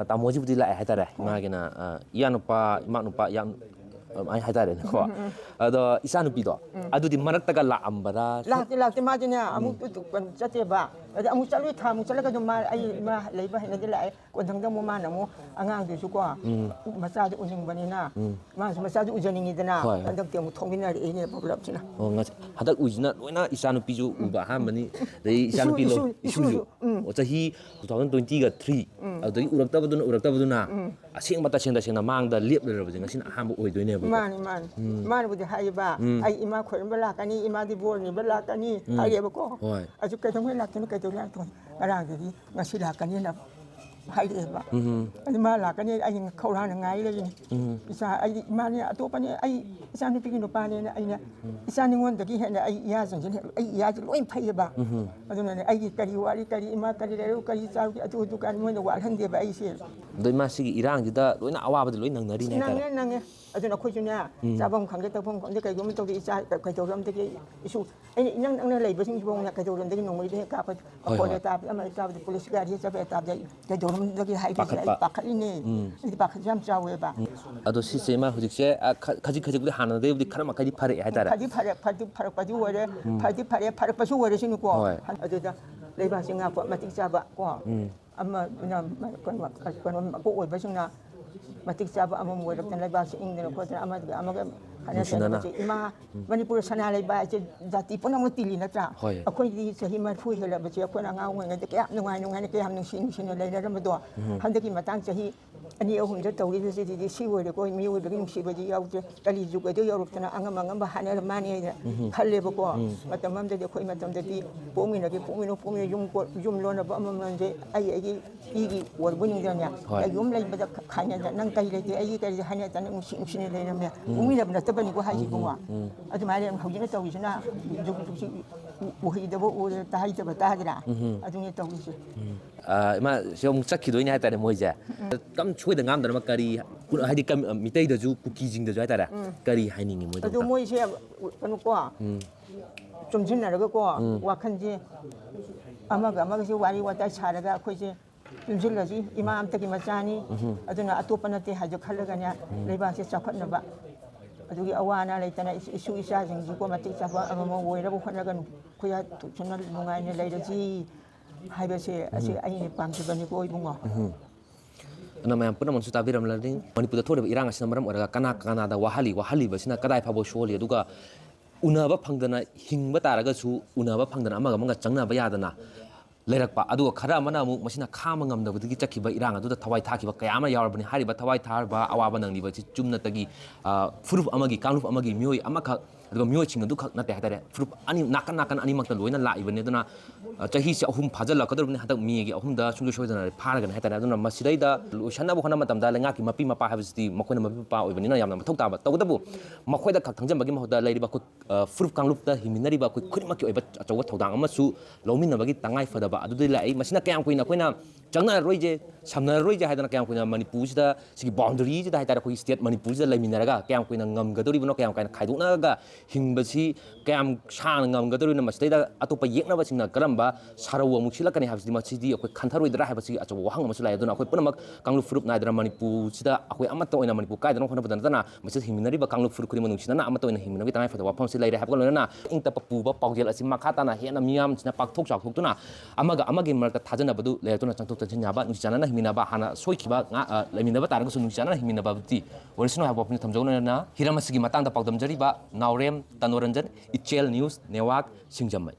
ꯇꯥꯃꯣꯁꯤꯕꯨꯗꯤ ꯂꯥꯛꯑꯦ ꯍꯥꯏꯇꯥꯔꯦ꯫ ꯏꯃꯥꯒꯤꯅ, ꯑ, ꯏꯌꯥ ꯅꯨꯄꯥ, ꯏꯃꯥ ꯅꯨꯄꯥ, ꯏꯌꯥ, ꯑꯗꯨꯃꯥꯏꯅ ꯍꯥꯏꯇꯥꯔꯦꯅꯦꯀꯣ꯫ ꯑꯗꯣ ꯏꯆꯥ ꯅꯨꯄꯤꯗꯣ, ꯑꯗꯨꯗꯤ ꯃꯔꯛꯇꯒ ꯂꯥꯛꯑꯝꯕꯔꯥ? ꯂꯥꯛꯇꯦ, ꯂꯥꯛꯇꯦ꯫ ꯃꯥꯗꯤꯅꯦ, ꯑꯃꯨꯛ ꯀꯩꯅꯣ ꯆꯠꯇꯦꯕ꯫ ꯑꯗ ꯑꯃꯨꯛ ꯆꯠꯂꯨꯏ, ꯊꯥ ꯑꯃꯨꯛ ꯆꯠꯂꯒ ꯑꯗꯨꯝ ꯃꯥ, ꯑꯩ ꯏꯃꯥ ꯂꯩꯕ ꯍꯩꯅꯗꯦ, ꯂꯥꯛꯑꯦ꯫ ꯀꯣꯟꯊꯪꯗ ꯑꯃꯨꯛ ꯃꯥꯅ ꯑꯃꯨꯛ ꯑꯉꯥꯡꯗꯨꯁꯨꯀꯣ, ꯃꯆꯥꯗꯨ ꯎꯅꯤꯡꯕꯅꯤꯅ, ꯃꯥꯁꯨ ꯃꯆꯥꯗꯨ ꯎꯖꯅꯤꯡꯉꯤꯗꯅ, ꯍꯣꯏ꯫ ꯍꯟꯗꯛꯇꯤ ꯑꯃꯨꯛ ꯊꯣꯛꯃꯤꯟꯅꯔꯛꯏꯅꯦ ꯄꯨꯂꯞꯁꯤꯅ꯫ ꯑꯣ, ꯉꯁꯤ, ꯍꯟꯗꯛ ꯎꯏꯁꯤꯅ ꯂꯣꯏꯅ ꯏꯆꯥ ꯅꯨꯄꯤꯁꯨ ꯎꯕ ꯑꯍꯥꯟꯕꯅꯤ, ꯑꯗꯩ ꯏꯆꯥ ꯏꯁꯨ, ꯅꯨꯄꯤ ꯂꯣ-, ꯏꯁꯨ, ꯏꯁꯨꯁꯨ꯫ ꯏꯁꯨꯁꯨ, ꯎꯝ꯫ ꯑꯣ, ꯆꯍꯤ two thousand twenty-three, ꯑꯗꯨꯗꯒꯤ ꯎꯔꯛꯇꯕꯗꯨꯅ, ꯎꯔꯛꯇꯕꯗꯨꯅ, ꯑꯁꯦꯡꯕ ꯇꯁꯦꯡ ꯇꯁꯦꯡꯅ ꯃꯥꯡꯗ ꯂꯦꯞ ꯂꯩꯔꯕꯁꯦ ꯉꯁꯤꯅ ꯑꯍꯥꯟꯕ ꯑꯣꯏꯗꯣꯏꯅꯦꯕꯀꯣ꯫ ꯃꯥꯅꯤ, ꯃꯥꯅꯤ꯫ ꯃꯥꯅꯕꯨꯗꯤ ꯍꯥꯏꯌꯦꯕ, "ꯑꯩ ꯏꯃꯥ ꯈꯣꯏꯔꯝꯕ ꯂꯥꯛꯀꯅꯤ, ꯏꯃꯥꯗꯤ ꯕꯣꯔ ꯅꯤꯕ ꯂꯥꯛꯀꯅꯤ", ꯍꯥꯏꯌꯦꯕꯀꯣ꯫ ꯍꯣꯏ꯫ ꯑꯗꯨ ꯀꯩꯗꯧꯉꯩ ꯂꯥꯛꯇꯣꯏꯅꯣ, ꯀꯩꯗꯧꯉꯩ ꯂꯥꯛꯇꯣꯏꯅꯣ? ꯉꯔꯥꯡꯗꯒꯤ ꯉꯁꯤ ꯂꯥꯛꯀꯅꯤꯅ ꯍꯥꯏꯔꯛꯑꯦꯕ꯫ ꯑꯗꯨ ꯃꯥ ꯂꯥꯛꯀꯅꯤ, ꯑꯩ ꯈꯧꯔꯥꯡꯅ ꯉꯥꯏ ꯂꯩꯔꯤꯅꯤ꯫ ꯏꯆꯥ, ꯑꯩꯗꯤ ꯏꯃꯥꯅꯦ, ꯑꯇꯣꯞꯄꯅꯦ, ꯑꯩ ꯏꯆꯥ ꯅꯨꯄꯤꯒꯤ ꯅꯨꯄꯥꯅꯦꯅ ꯑꯩꯅ, ꯏꯆꯥ ꯅꯤꯉꯣꯟꯗꯒꯤ ꯍꯦꯟꯅ ꯑꯩ ꯏꯌꯥꯁꯤꯡꯁꯤꯅ, ꯑꯩ ꯏꯌꯥꯁꯤ ꯂꯣꯏ ꯐꯩꯌꯦꯕ꯫ ꯑꯗꯨꯅꯅꯦ ꯑꯩꯒꯤ ꯀꯔꯤ ꯋꯥꯔꯤ, ꯀꯔꯤ ꯏꯃꯥ, ꯀꯔꯤ ꯂꯩꯔꯧ, ꯀꯔꯤ ꯆꯥꯎꯒꯦ, ꯑꯗꯨ ꯑꯗꯨ ꯀꯥꯟ ꯃꯣꯏꯅ ꯋꯥꯠꯍꯟꯗꯦꯕ ꯑꯩꯁꯦ꯫ ꯑꯗꯣ ꯏꯃꯥ, ꯁꯤꯒꯤ ꯏꯔꯥꯡꯁꯤꯗ ꯂꯣꯏꯅ ꯑꯋꯥꯕꯗ ꯂꯣꯏ ꯅꯪꯅꯔꯤꯅꯦ ꯍꯥꯏꯇꯥꯔꯦ꯫ ꯅꯪꯉꯦ, ꯅꯪꯉꯦ꯫ ꯑꯗꯨꯅ ꯑꯩꯈꯣꯏꯁꯨꯅꯦ, ꯆꯥꯐꯝ ꯈꯪꯗꯦ, ꯇꯧꯐꯝ ꯈꯪꯗꯦ, ꯀꯩꯒꯨꯝꯕ ꯇꯧꯗꯦ, ꯏꯆꯥ ꯀꯩꯗꯧꯔꯝꯗꯒꯦ, ꯏꯁꯨ ꯑꯩꯅ ꯏꯅꯪ ꯅꯪꯅ ꯂꯩꯕꯁꯤꯡꯁꯤꯐꯥꯎꯅ ꯀꯩꯗꯧꯔꯝꯗꯒꯦ ꯅꯣꯡꯃꯩꯗ ꯍꯦꯛ ꯀꯥꯞꯄ, ꯍꯣꯏ, ꯐꯣꯟꯗ ꯍꯣꯏ꯫ ꯇꯥꯕꯗ, ꯑꯃ ꯇꯥꯕꯗ, ꯄꯨꯂꯤꯁ ꯒꯥꯔꯤ ꯆꯠꯄ ꯇꯥꯕꯗ ꯀꯩꯗꯧꯔꯝꯗꯒꯦ ꯍꯥꯏꯕꯁꯦ ꯑꯩ ꯄꯥꯈꯠꯄ꯫ ꯄꯥꯈꯠꯂꯤꯅꯦ꯫ ꯑꯩꯗꯤ ꯄꯥꯈꯠꯁꯦ ꯌꯥꯝ ꯆꯥꯎꯋꯦꯕ꯫ ꯑꯗꯣ ꯁꯤꯁꯦ ꯏꯃꯥ ꯍꯧꯖꯤꯛꯁꯦ, ꯑ, ꯈ-, ꯈꯖꯤꯛ ꯈꯖꯤꯛꯄꯨꯗꯤ ꯍꯥꯟꯅꯗꯩꯕꯨꯗꯤ ꯈꯔ ꯃꯈꯩꯗꯤ ꯐꯔꯛꯑꯦ ꯍꯥꯏꯇꯥꯔꯦ꯫ ꯐꯗꯤ ꯐꯔꯦ, ꯐꯗꯤ ꯐꯔꯛꯄꯗꯤ ꯑꯣꯏꯔꯦ, ꯐꯗꯤ ꯐꯔꯦ, ꯐꯔꯛꯄꯁꯨ ꯑꯣꯏꯔꯁꯅꯨꯀꯣ꯫ ꯍꯣꯏ꯫ ꯑꯗꯨꯗ ꯂꯩꯕꯥꯛꯁꯤ ꯉꯥꯛꯄ ꯃꯇꯤꯛ ꯆꯥꯕ ꯀꯣ꯫ ꯑꯃ, ꯀꯩꯅꯣ, ꯀꯩꯅꯣ, ꯃꯀꯣꯛ ꯑꯣꯏꯕꯁꯤꯡꯅ ꯃꯇꯤꯛ ꯆꯥꯕ ꯑꯃꯃꯝ ꯑꯣꯏꯔꯛꯇꯅ ꯂꯩꯕꯥꯛꯁꯤ ꯏꯪꯗꯅ ꯈꯣꯠꯇꯅ ꯑꯃꯒ ꯑꯃꯒ ꯈꯠꯅ ꯅꯨꯡꯁꯤꯅꯅ꯫ ꯆꯩꯅꯕꯁꯦ꯫ ꯏꯃꯥ, ꯃꯅꯤꯄꯨꯔ ꯁꯅꯥ ꯂꯩꯕꯥꯛ ꯍꯥꯏꯁꯦ ꯖꯥꯇꯤ ꯄꯨꯝꯅꯃꯛ ꯇꯤꯜꯂꯤ ꯅꯠꯇ꯭ꯔꯥ? ꯍꯣꯏ꯫ ꯑꯩꯈꯣꯏꯗꯤ ꯆꯍꯤ ꯃꯔꯤꯐꯨ ꯍꯦꯜꯂꯕꯁꯦ ꯑꯩꯈꯣꯏꯅ ꯑꯉꯥꯡ ꯑꯣꯏꯔꯤꯉꯩꯗ ꯀꯌꯥꯝ ꯅꯨꯡꯉꯥꯏ ꯅꯨꯡꯉꯥꯏꯅ ꯀꯌꯥꯝ ꯅꯨꯡꯁꯤ ꯅꯨꯡꯁꯤꯅ ꯂꯩꯅꯔꯝꯕꯗꯣ꯫ ꯍꯟꯗꯛꯀꯤ ꯃꯇꯥꯡ ꯆꯍꯤ ꯑꯅꯤ ꯑꯍꯨꯝꯗ ꯇꯧꯔꯤꯕꯁꯤꯗꯤ ꯁꯤ ꯑꯣꯏꯔꯦꯀꯣ, ꯃꯤꯑꯣꯏꯕꯒꯤ ꯅꯨꯡꯁꯤꯕꯗꯤ ꯌꯥꯎꯗ꯭ꯔꯦ꯫ ꯀꯂꯤ ꯖꯨꯒ ꯑꯗꯨ ꯌꯧꯔꯛꯇꯅ ꯑꯉꯝ ꯑꯉꯝꯕ ꯍꯥꯏꯅꯔ ꯃꯥꯅꯦꯅ ꯈꯜꯂꯦꯕꯀꯣ꯫ ꯃꯇꯝ ꯑꯃꯗꯗꯤ ꯑꯩꯈꯣꯏ ꯃꯇꯝꯗꯗꯤ ꯄꯣꯛꯃꯤꯟꯅꯒꯦ, ꯄꯣꯛꯃꯤꯟꯅꯧ, ꯄꯣꯛꯃꯤꯟꯅꯧ, ꯌꯨꯝ ꯀꯣ-, ꯌꯨꯝ ꯂꯣꯟꯅꯕ ꯑꯃꯃꯝꯁꯦ ꯑꯩ ꯑꯩꯒꯤ ꯄꯤꯒꯤ ꯑꯣꯏꯕꯅꯤꯗꯅꯦ꯫ ꯍꯣꯏ꯫ ꯌꯨꯝ ꯂꯩꯕꯗ ꯈꯥꯏꯅꯗꯅ ꯅꯪ ꯀꯔꯤ ꯂꯩꯇꯦ, ꯑꯩꯒꯤ ꯀꯔꯤ ꯍꯥꯏꯅꯗꯅ ꯅꯨꯡꯁꯤ ꯅꯨꯡꯁꯤꯅ ꯂꯩꯔꯝꯃꯦ꯫ ꯄꯣꯛꯃꯤꯟꯅꯕ ꯅꯠꯇꯕꯅꯤꯀꯣ ꯍꯥꯏꯁꯤꯕꯨ꯫ ꯑꯗꯨꯃꯥꯏꯅ ꯍꯧꯖꯤꯛꯅ ꯇꯧꯔꯤꯁꯤꯅ ꯍꯧꯖꯤꯛ ꯍꯧꯖꯤꯛꯁꯤ ꯎ-, ꯎꯍꯩꯗꯕ ꯎꯔꯦ, ꯇꯥꯍꯩꯗꯕ ꯇꯥꯗ꯭ꯔꯥ? ꯑꯗꯨꯅꯦ ꯇꯧꯔꯤꯁꯦ꯫ ꯑ, ꯏꯃꯥ, ꯁꯤ ꯑꯃꯨꯛ ꯆꯠꯈꯤꯗꯣꯏꯅꯦ ꯍꯥꯏꯇꯥꯔꯦ ꯃꯣꯏꯁꯦ꯫ ꯀꯝ ꯁꯣꯏꯗ ꯉꯥꯝꯗꯅꯕ ꯀꯔꯤ, ꯍꯥꯏꯗꯤ ꯀꯝ-, ꯃꯤꯇꯩꯗꯁꯨ ꯀꯨꯀꯤꯁꯤꯡꯗꯁꯨ ꯍꯥꯏꯇꯥꯔꯦ, ꯀꯔꯤ ꯍꯥꯏꯅꯤꯡꯉꯤ ꯃꯣꯏꯗ ꯑꯗꯨ ꯑꯝꯇ? ꯃꯣꯏꯁꯦ ꯀꯩꯅꯣꯀꯣ, ꯆꯣꯝꯁꯤꯟꯅꯔꯒꯀꯣ, ꯋꯥꯈꯜꯁꯦ ꯑꯃꯒ ꯑꯃꯒꯁꯦ ꯋꯥꯔꯤ ꯋꯥꯇꯥꯏ ꯁꯥꯔꯒ ꯑꯩꯈꯣꯏꯁꯦ ꯆꯣꯝꯁꯤꯜꯂꯁꯤ꯫ ꯏꯃꯥ ꯑꯝꯇꯒꯤ ꯃꯆꯥꯅꯤ, ꯑꯗꯨꯅ ꯑꯇꯣꯞꯄ ꯅꯠꯇꯦ ꯍꯥꯏꯗꯣ ꯈꯜꯂꯒꯅꯦ, ꯂꯩꯕꯥꯛꯁꯦ ꯆꯥꯎꯈꯠꯅꯕ, ꯑꯗꯨꯒꯤ ꯑꯋꯥ ꯑꯅꯥ ꯂꯩꯇꯅ ꯏꯁꯨ ꯏꯆꯥꯁꯤꯡꯁꯤꯀꯣ ꯃꯇꯤꯛ ꯆꯥꯕ ꯑꯃꯃꯝ ꯑꯣꯏꯅꯕ ꯍꯣꯠꯅꯒꯅꯨ꯫ ꯑꯩꯈꯣꯏ ꯁꯨꯅ ꯅꯨꯡꯉꯥꯏꯅ ꯂꯩꯔꯁꯤ ꯍꯥꯏꯕꯁꯦ ꯑꯁꯤ ꯑꯩꯅ ꯄꯥꯝꯖꯕꯅꯤꯀꯣ ꯏꯕꯨꯡꯉꯣ꯫ ꯑꯗꯨꯅ ꯃꯌꯥꯝ ꯄꯨꯝꯅꯃꯛꯁꯨ ꯇꯥꯕꯤꯔꯝꯂꯅꯤ, ꯃꯅꯤꯄꯨꯔꯗ ꯊꯣꯛꯂꯤꯕ ꯏꯔꯥꯡ ꯑꯁꯤꯅ ꯃꯔꯝ ꯑꯣꯏꯔꯒ ꯀꯅꯥ ꯀꯅꯥꯗ ꯋꯥꯍꯜꯂꯤ, ꯋꯥꯍꯜꯂꯤꯕꯁꯤꯅ ꯀꯗꯥꯏ ꯐꯥꯎꯕ ꯁꯣꯛꯍꯜꯂꯤ, ꯑꯗꯨꯒ ꯎꯅꯕ ꯐꯪꯗꯅ ꯍꯤꯡꯕ ꯇꯥꯔꯒꯁꯨ ꯎꯅꯕ ꯐꯪꯗꯅ ꯑꯃꯒ ꯑꯃꯒ ꯆꯪꯅꯕ ꯌꯥꯗꯅ ꯂꯩꯔꯛꯄ, ꯑꯗꯨꯒ ꯈꯔ ꯑꯃꯅ ꯑꯃꯨꯛ ꯃꯁꯤꯅ ꯈꯥꯡꯕ ꯉꯝꯗꯕꯗꯒꯤ ꯆꯠꯈꯤꯕ ꯏꯔꯥꯡ ꯑꯗꯨꯗ ꯊꯋꯥꯏ ꯊꯥꯈꯤꯕ ꯀꯌꯥ ꯑꯃ ꯌꯥꯎꯔꯕꯅꯤ꯫ ꯍꯥꯏꯔꯤꯕ ꯊꯋꯥꯏ ꯊꯥꯔꯕ ꯑꯋꯥꯕ ꯅꯪꯂꯤꯕꯁꯤ ꯆꯨꯝꯅꯇꯒꯤ ꯐꯨꯔꯨꯞ ꯑꯃꯒꯤ, ꯀꯥꯡꯂꯨꯞ ꯑꯃꯒꯤ ꯃꯤꯑꯣꯏ ꯑꯃꯈꯛ, ꯑꯗꯨꯒ ꯃꯤꯑꯣꯏꯁꯤꯡ ꯑꯗꯨꯈꯛ ꯅꯠꯇꯦ ꯍꯥꯏꯇꯥꯔꯦ, ꯐꯨꯔꯨꯞ ꯑꯅꯤ, ꯅꯥꯀꯟ ꯅꯥꯀꯟ ꯑꯅꯤꯃꯛꯇ ꯂꯣꯏꯅ ꯂꯥꯛꯏꯕꯅꯤ꯫ ꯑꯗꯨꯅ ꯆꯍꯤꯁꯦ ꯑꯍꯨꯝ ꯐꯥꯖꯤꯜꯂꯛꯀꯗꯧꯔꯕꯅꯤ ꯍꯟꯗꯛ ꯃꯦꯒꯤ ꯑꯍꯨꯝꯗ ꯁꯨꯡꯁꯣꯏ ꯁꯣꯏꯗꯅ ꯐꯥꯔꯒꯅꯤ ꯍꯥꯏꯇꯥꯔꯦ꯫ ꯑꯗꯨꯅ ꯃꯁꯤꯗꯩꯗ ꯂꯣꯏꯁꯟꯅꯕ ꯍꯣꯠꯅꯕ ꯃꯇꯝꯗ ꯂꯩꯉꯥꯛꯀꯤ ꯃꯄꯤ ꯃꯄꯥ ꯍꯥꯏꯕꯁꯤꯗꯤ ꯃꯈꯣꯏꯅ ꯃꯄꯤ ꯃꯄꯥ ꯑꯣꯏꯕꯅꯤꯅ ꯌꯥꯝꯅ ꯃꯊꯧ ꯇꯥꯕ꯫ ꯇꯧꯕꯇꯕꯨ ꯃꯈꯣꯏꯗ ꯈꯛ ꯊꯪꯖꯟꯕꯒꯤ ꯃꯍꯨꯠꯇ ꯂꯩꯔꯤꯕ ꯑꯩꯈꯣꯏ ꯐꯨꯔꯨꯞ ꯀꯥꯡꯂꯨꯞꯇ ꯍꯤꯡꯃꯤꯟꯅꯔꯤꯕ ꯑꯩꯈꯣꯏ ꯈꯨꯗꯤꯡꯃꯛꯀꯤ ꯑꯣꯏꯕ ꯑꯆꯧꯕ ꯊꯧꯗꯥꯡ ꯑꯃꯁꯨ ꯂꯧꯃꯤꯟꯅꯕꯒꯤ ꯇꯉꯥꯏ ꯐꯗꯕ ꯑꯗꯨꯗꯤ ꯂꯥꯛꯏ꯫ ꯃꯁꯤꯅ ꯀꯌꯥꯝ ꯀꯨꯏꯅ ꯑꯩꯈꯣꯏꯅ ꯆꯪꯅꯔꯔꯣꯏꯁꯦ, ꯁꯝꯅꯔꯔꯣꯏꯁꯦ ꯍꯥꯏꯗꯅ ꯀꯌꯥꯝ ꯀꯨꯏꯅ ꯃꯅꯤꯄꯨꯔꯁꯤꯗ, ꯁꯤꯒꯤ ꯕꯥꯎꯟꯗꯔꯤꯁꯤꯗ ꯍꯥꯏꯇꯥꯔꯦ, ꯑꯩꯈꯣꯏꯒꯤ ꯁ꯭ꯇꯦꯠ ꯃꯅꯤꯄꯨꯔꯁꯤꯗ ꯂꯩꯃꯤꯟꯅꯔꯒ ꯀꯌꯥꯝ ꯀꯨꯏꯅ ꯉꯝꯒꯗꯧꯔꯤꯕꯅꯣ, ꯀꯌꯥꯝ ꯀꯨꯏꯅ ꯈꯥꯏꯗꯣꯛꯅꯔꯒ ꯍꯤꯡꯕꯁꯤ ꯀꯌꯥꯝ ꯁꯥꯡꯅ ꯉꯝꯒꯗꯧꯔꯤꯕꯅꯣ, ꯃꯁꯤꯗꯩꯗ ꯑꯇꯣꯞꯄ ꯌꯦꯛꯅꯕꯁꯤꯡꯅ ꯀꯔꯝꯕ ꯁꯥꯔꯧ ꯑꯃꯨꯛ ꯁꯤꯜꯂꯛꯀꯅꯤ ꯍꯥꯏꯕꯁꯤꯗꯤ, ꯃꯁꯤꯗꯤ ꯑꯩꯈꯣꯏ ꯈꯟꯊꯔꯣꯏꯗ꯭ꯔꯥ ꯍꯥꯏꯕꯁꯤ ꯑꯆꯧꯕ ꯋꯥꯍꯪ ꯑꯃꯁꯨ ꯂꯥꯛꯑꯦ꯫ ꯑꯗꯨꯅ ꯑꯩꯈꯣꯏ ꯄꯨꯝꯅꯃꯛ ꯀꯥꯡꯂꯨꯞ ꯐꯨꯔꯨꯞ ꯅꯥꯏꯗꯅ ꯃꯅꯤꯄꯨꯔꯁꯤꯗ ꯑꯩꯈꯣꯏ ꯑꯃꯠꯇ ꯑꯣꯏꯅ ꯃꯅꯤꯄꯨꯔ ꯀꯥꯏꯗꯅꯕ ꯍꯣꯠꯅꯕꯗ ꯅꯠꯇꯅ ꯃꯁꯤꯗ ꯍꯤꯡꯃꯤꯟꯅꯔꯤꯕ ꯀꯥꯡꯂꯨꯞ ꯐꯨꯔꯨꯞ ꯈꯨꯗꯤꯡꯃꯛ ꯅꯨꯡꯁꯤꯅꯅ ꯑꯃꯠꯇ ꯑꯣꯏꯅ ꯍꯤꯡꯃꯤꯟꯅꯕꯒꯤ ꯇꯉꯥꯏ ꯐꯗꯕ ꯋꯥꯐꯝꯁꯤ ꯂꯩꯔꯦ ꯍꯥꯏꯕꯒ ꯂꯣꯏꯅꯅ ꯏꯪ ꯇꯞꯄ ꯄꯨꯕ ꯄꯥꯎꯖꯦꯜ ꯑꯁꯤ ꯃꯈꯥ ꯇꯥꯅ ꯍꯦꯟꯅ ꯃꯤꯌꯥꯝꯁꯤꯅ ꯄꯥꯛꯊꯣꯛ ꯆꯥꯎꯊꯣꯛꯇꯨꯅ ꯑꯃꯒ ꯑꯃꯒꯤ ꯃꯔꯛꯇ ꯊꯥꯖꯅꯕꯗꯨ ꯂꯩꯔꯛꯇꯨꯅ ꯆꯪꯊꯣꯛ ꯆꯪꯁꯤꯟ ꯌꯥꯕ, ꯅꯨꯡꯁꯤ ꯆꯥꯟꯅꯅ ꯍꯤꯡꯃꯤꯟꯅꯕ, ꯍꯥꯟꯅ ꯁꯣꯏꯈꯤꯕ ꯉꯥ-, ꯑ, ꯂꯩꯃꯤꯟꯅꯕ ꯇꯥꯔꯒꯁꯨ ꯅꯨꯡꯁꯤ ꯆꯥꯟꯅꯅ ꯍꯤꯡꯃꯤꯟꯅꯕꯗꯤ ꯑꯣꯏꯔꯁꯅꯨ ꯍꯥꯏꯕ ꯋꯥꯐꯝꯁꯤ ꯊꯝꯖꯧꯅ ꯍꯤꯔꯝ ꯑꯁꯤꯒꯤ ꯃꯇꯥꯡꯗ ꯄꯥꯎꯗꯝꯖꯔꯤꯕ ꯅꯥꯎꯔꯦꯝ ꯇꯅꯣꯔꯟꯖꯟ, ꯏꯆꯦꯜ ꯅ꯭ꯌꯨꯁ ꯅꯦꯠꯋꯥꯔꯛ, ꯁꯤꯡꯖꯃꯩ꯫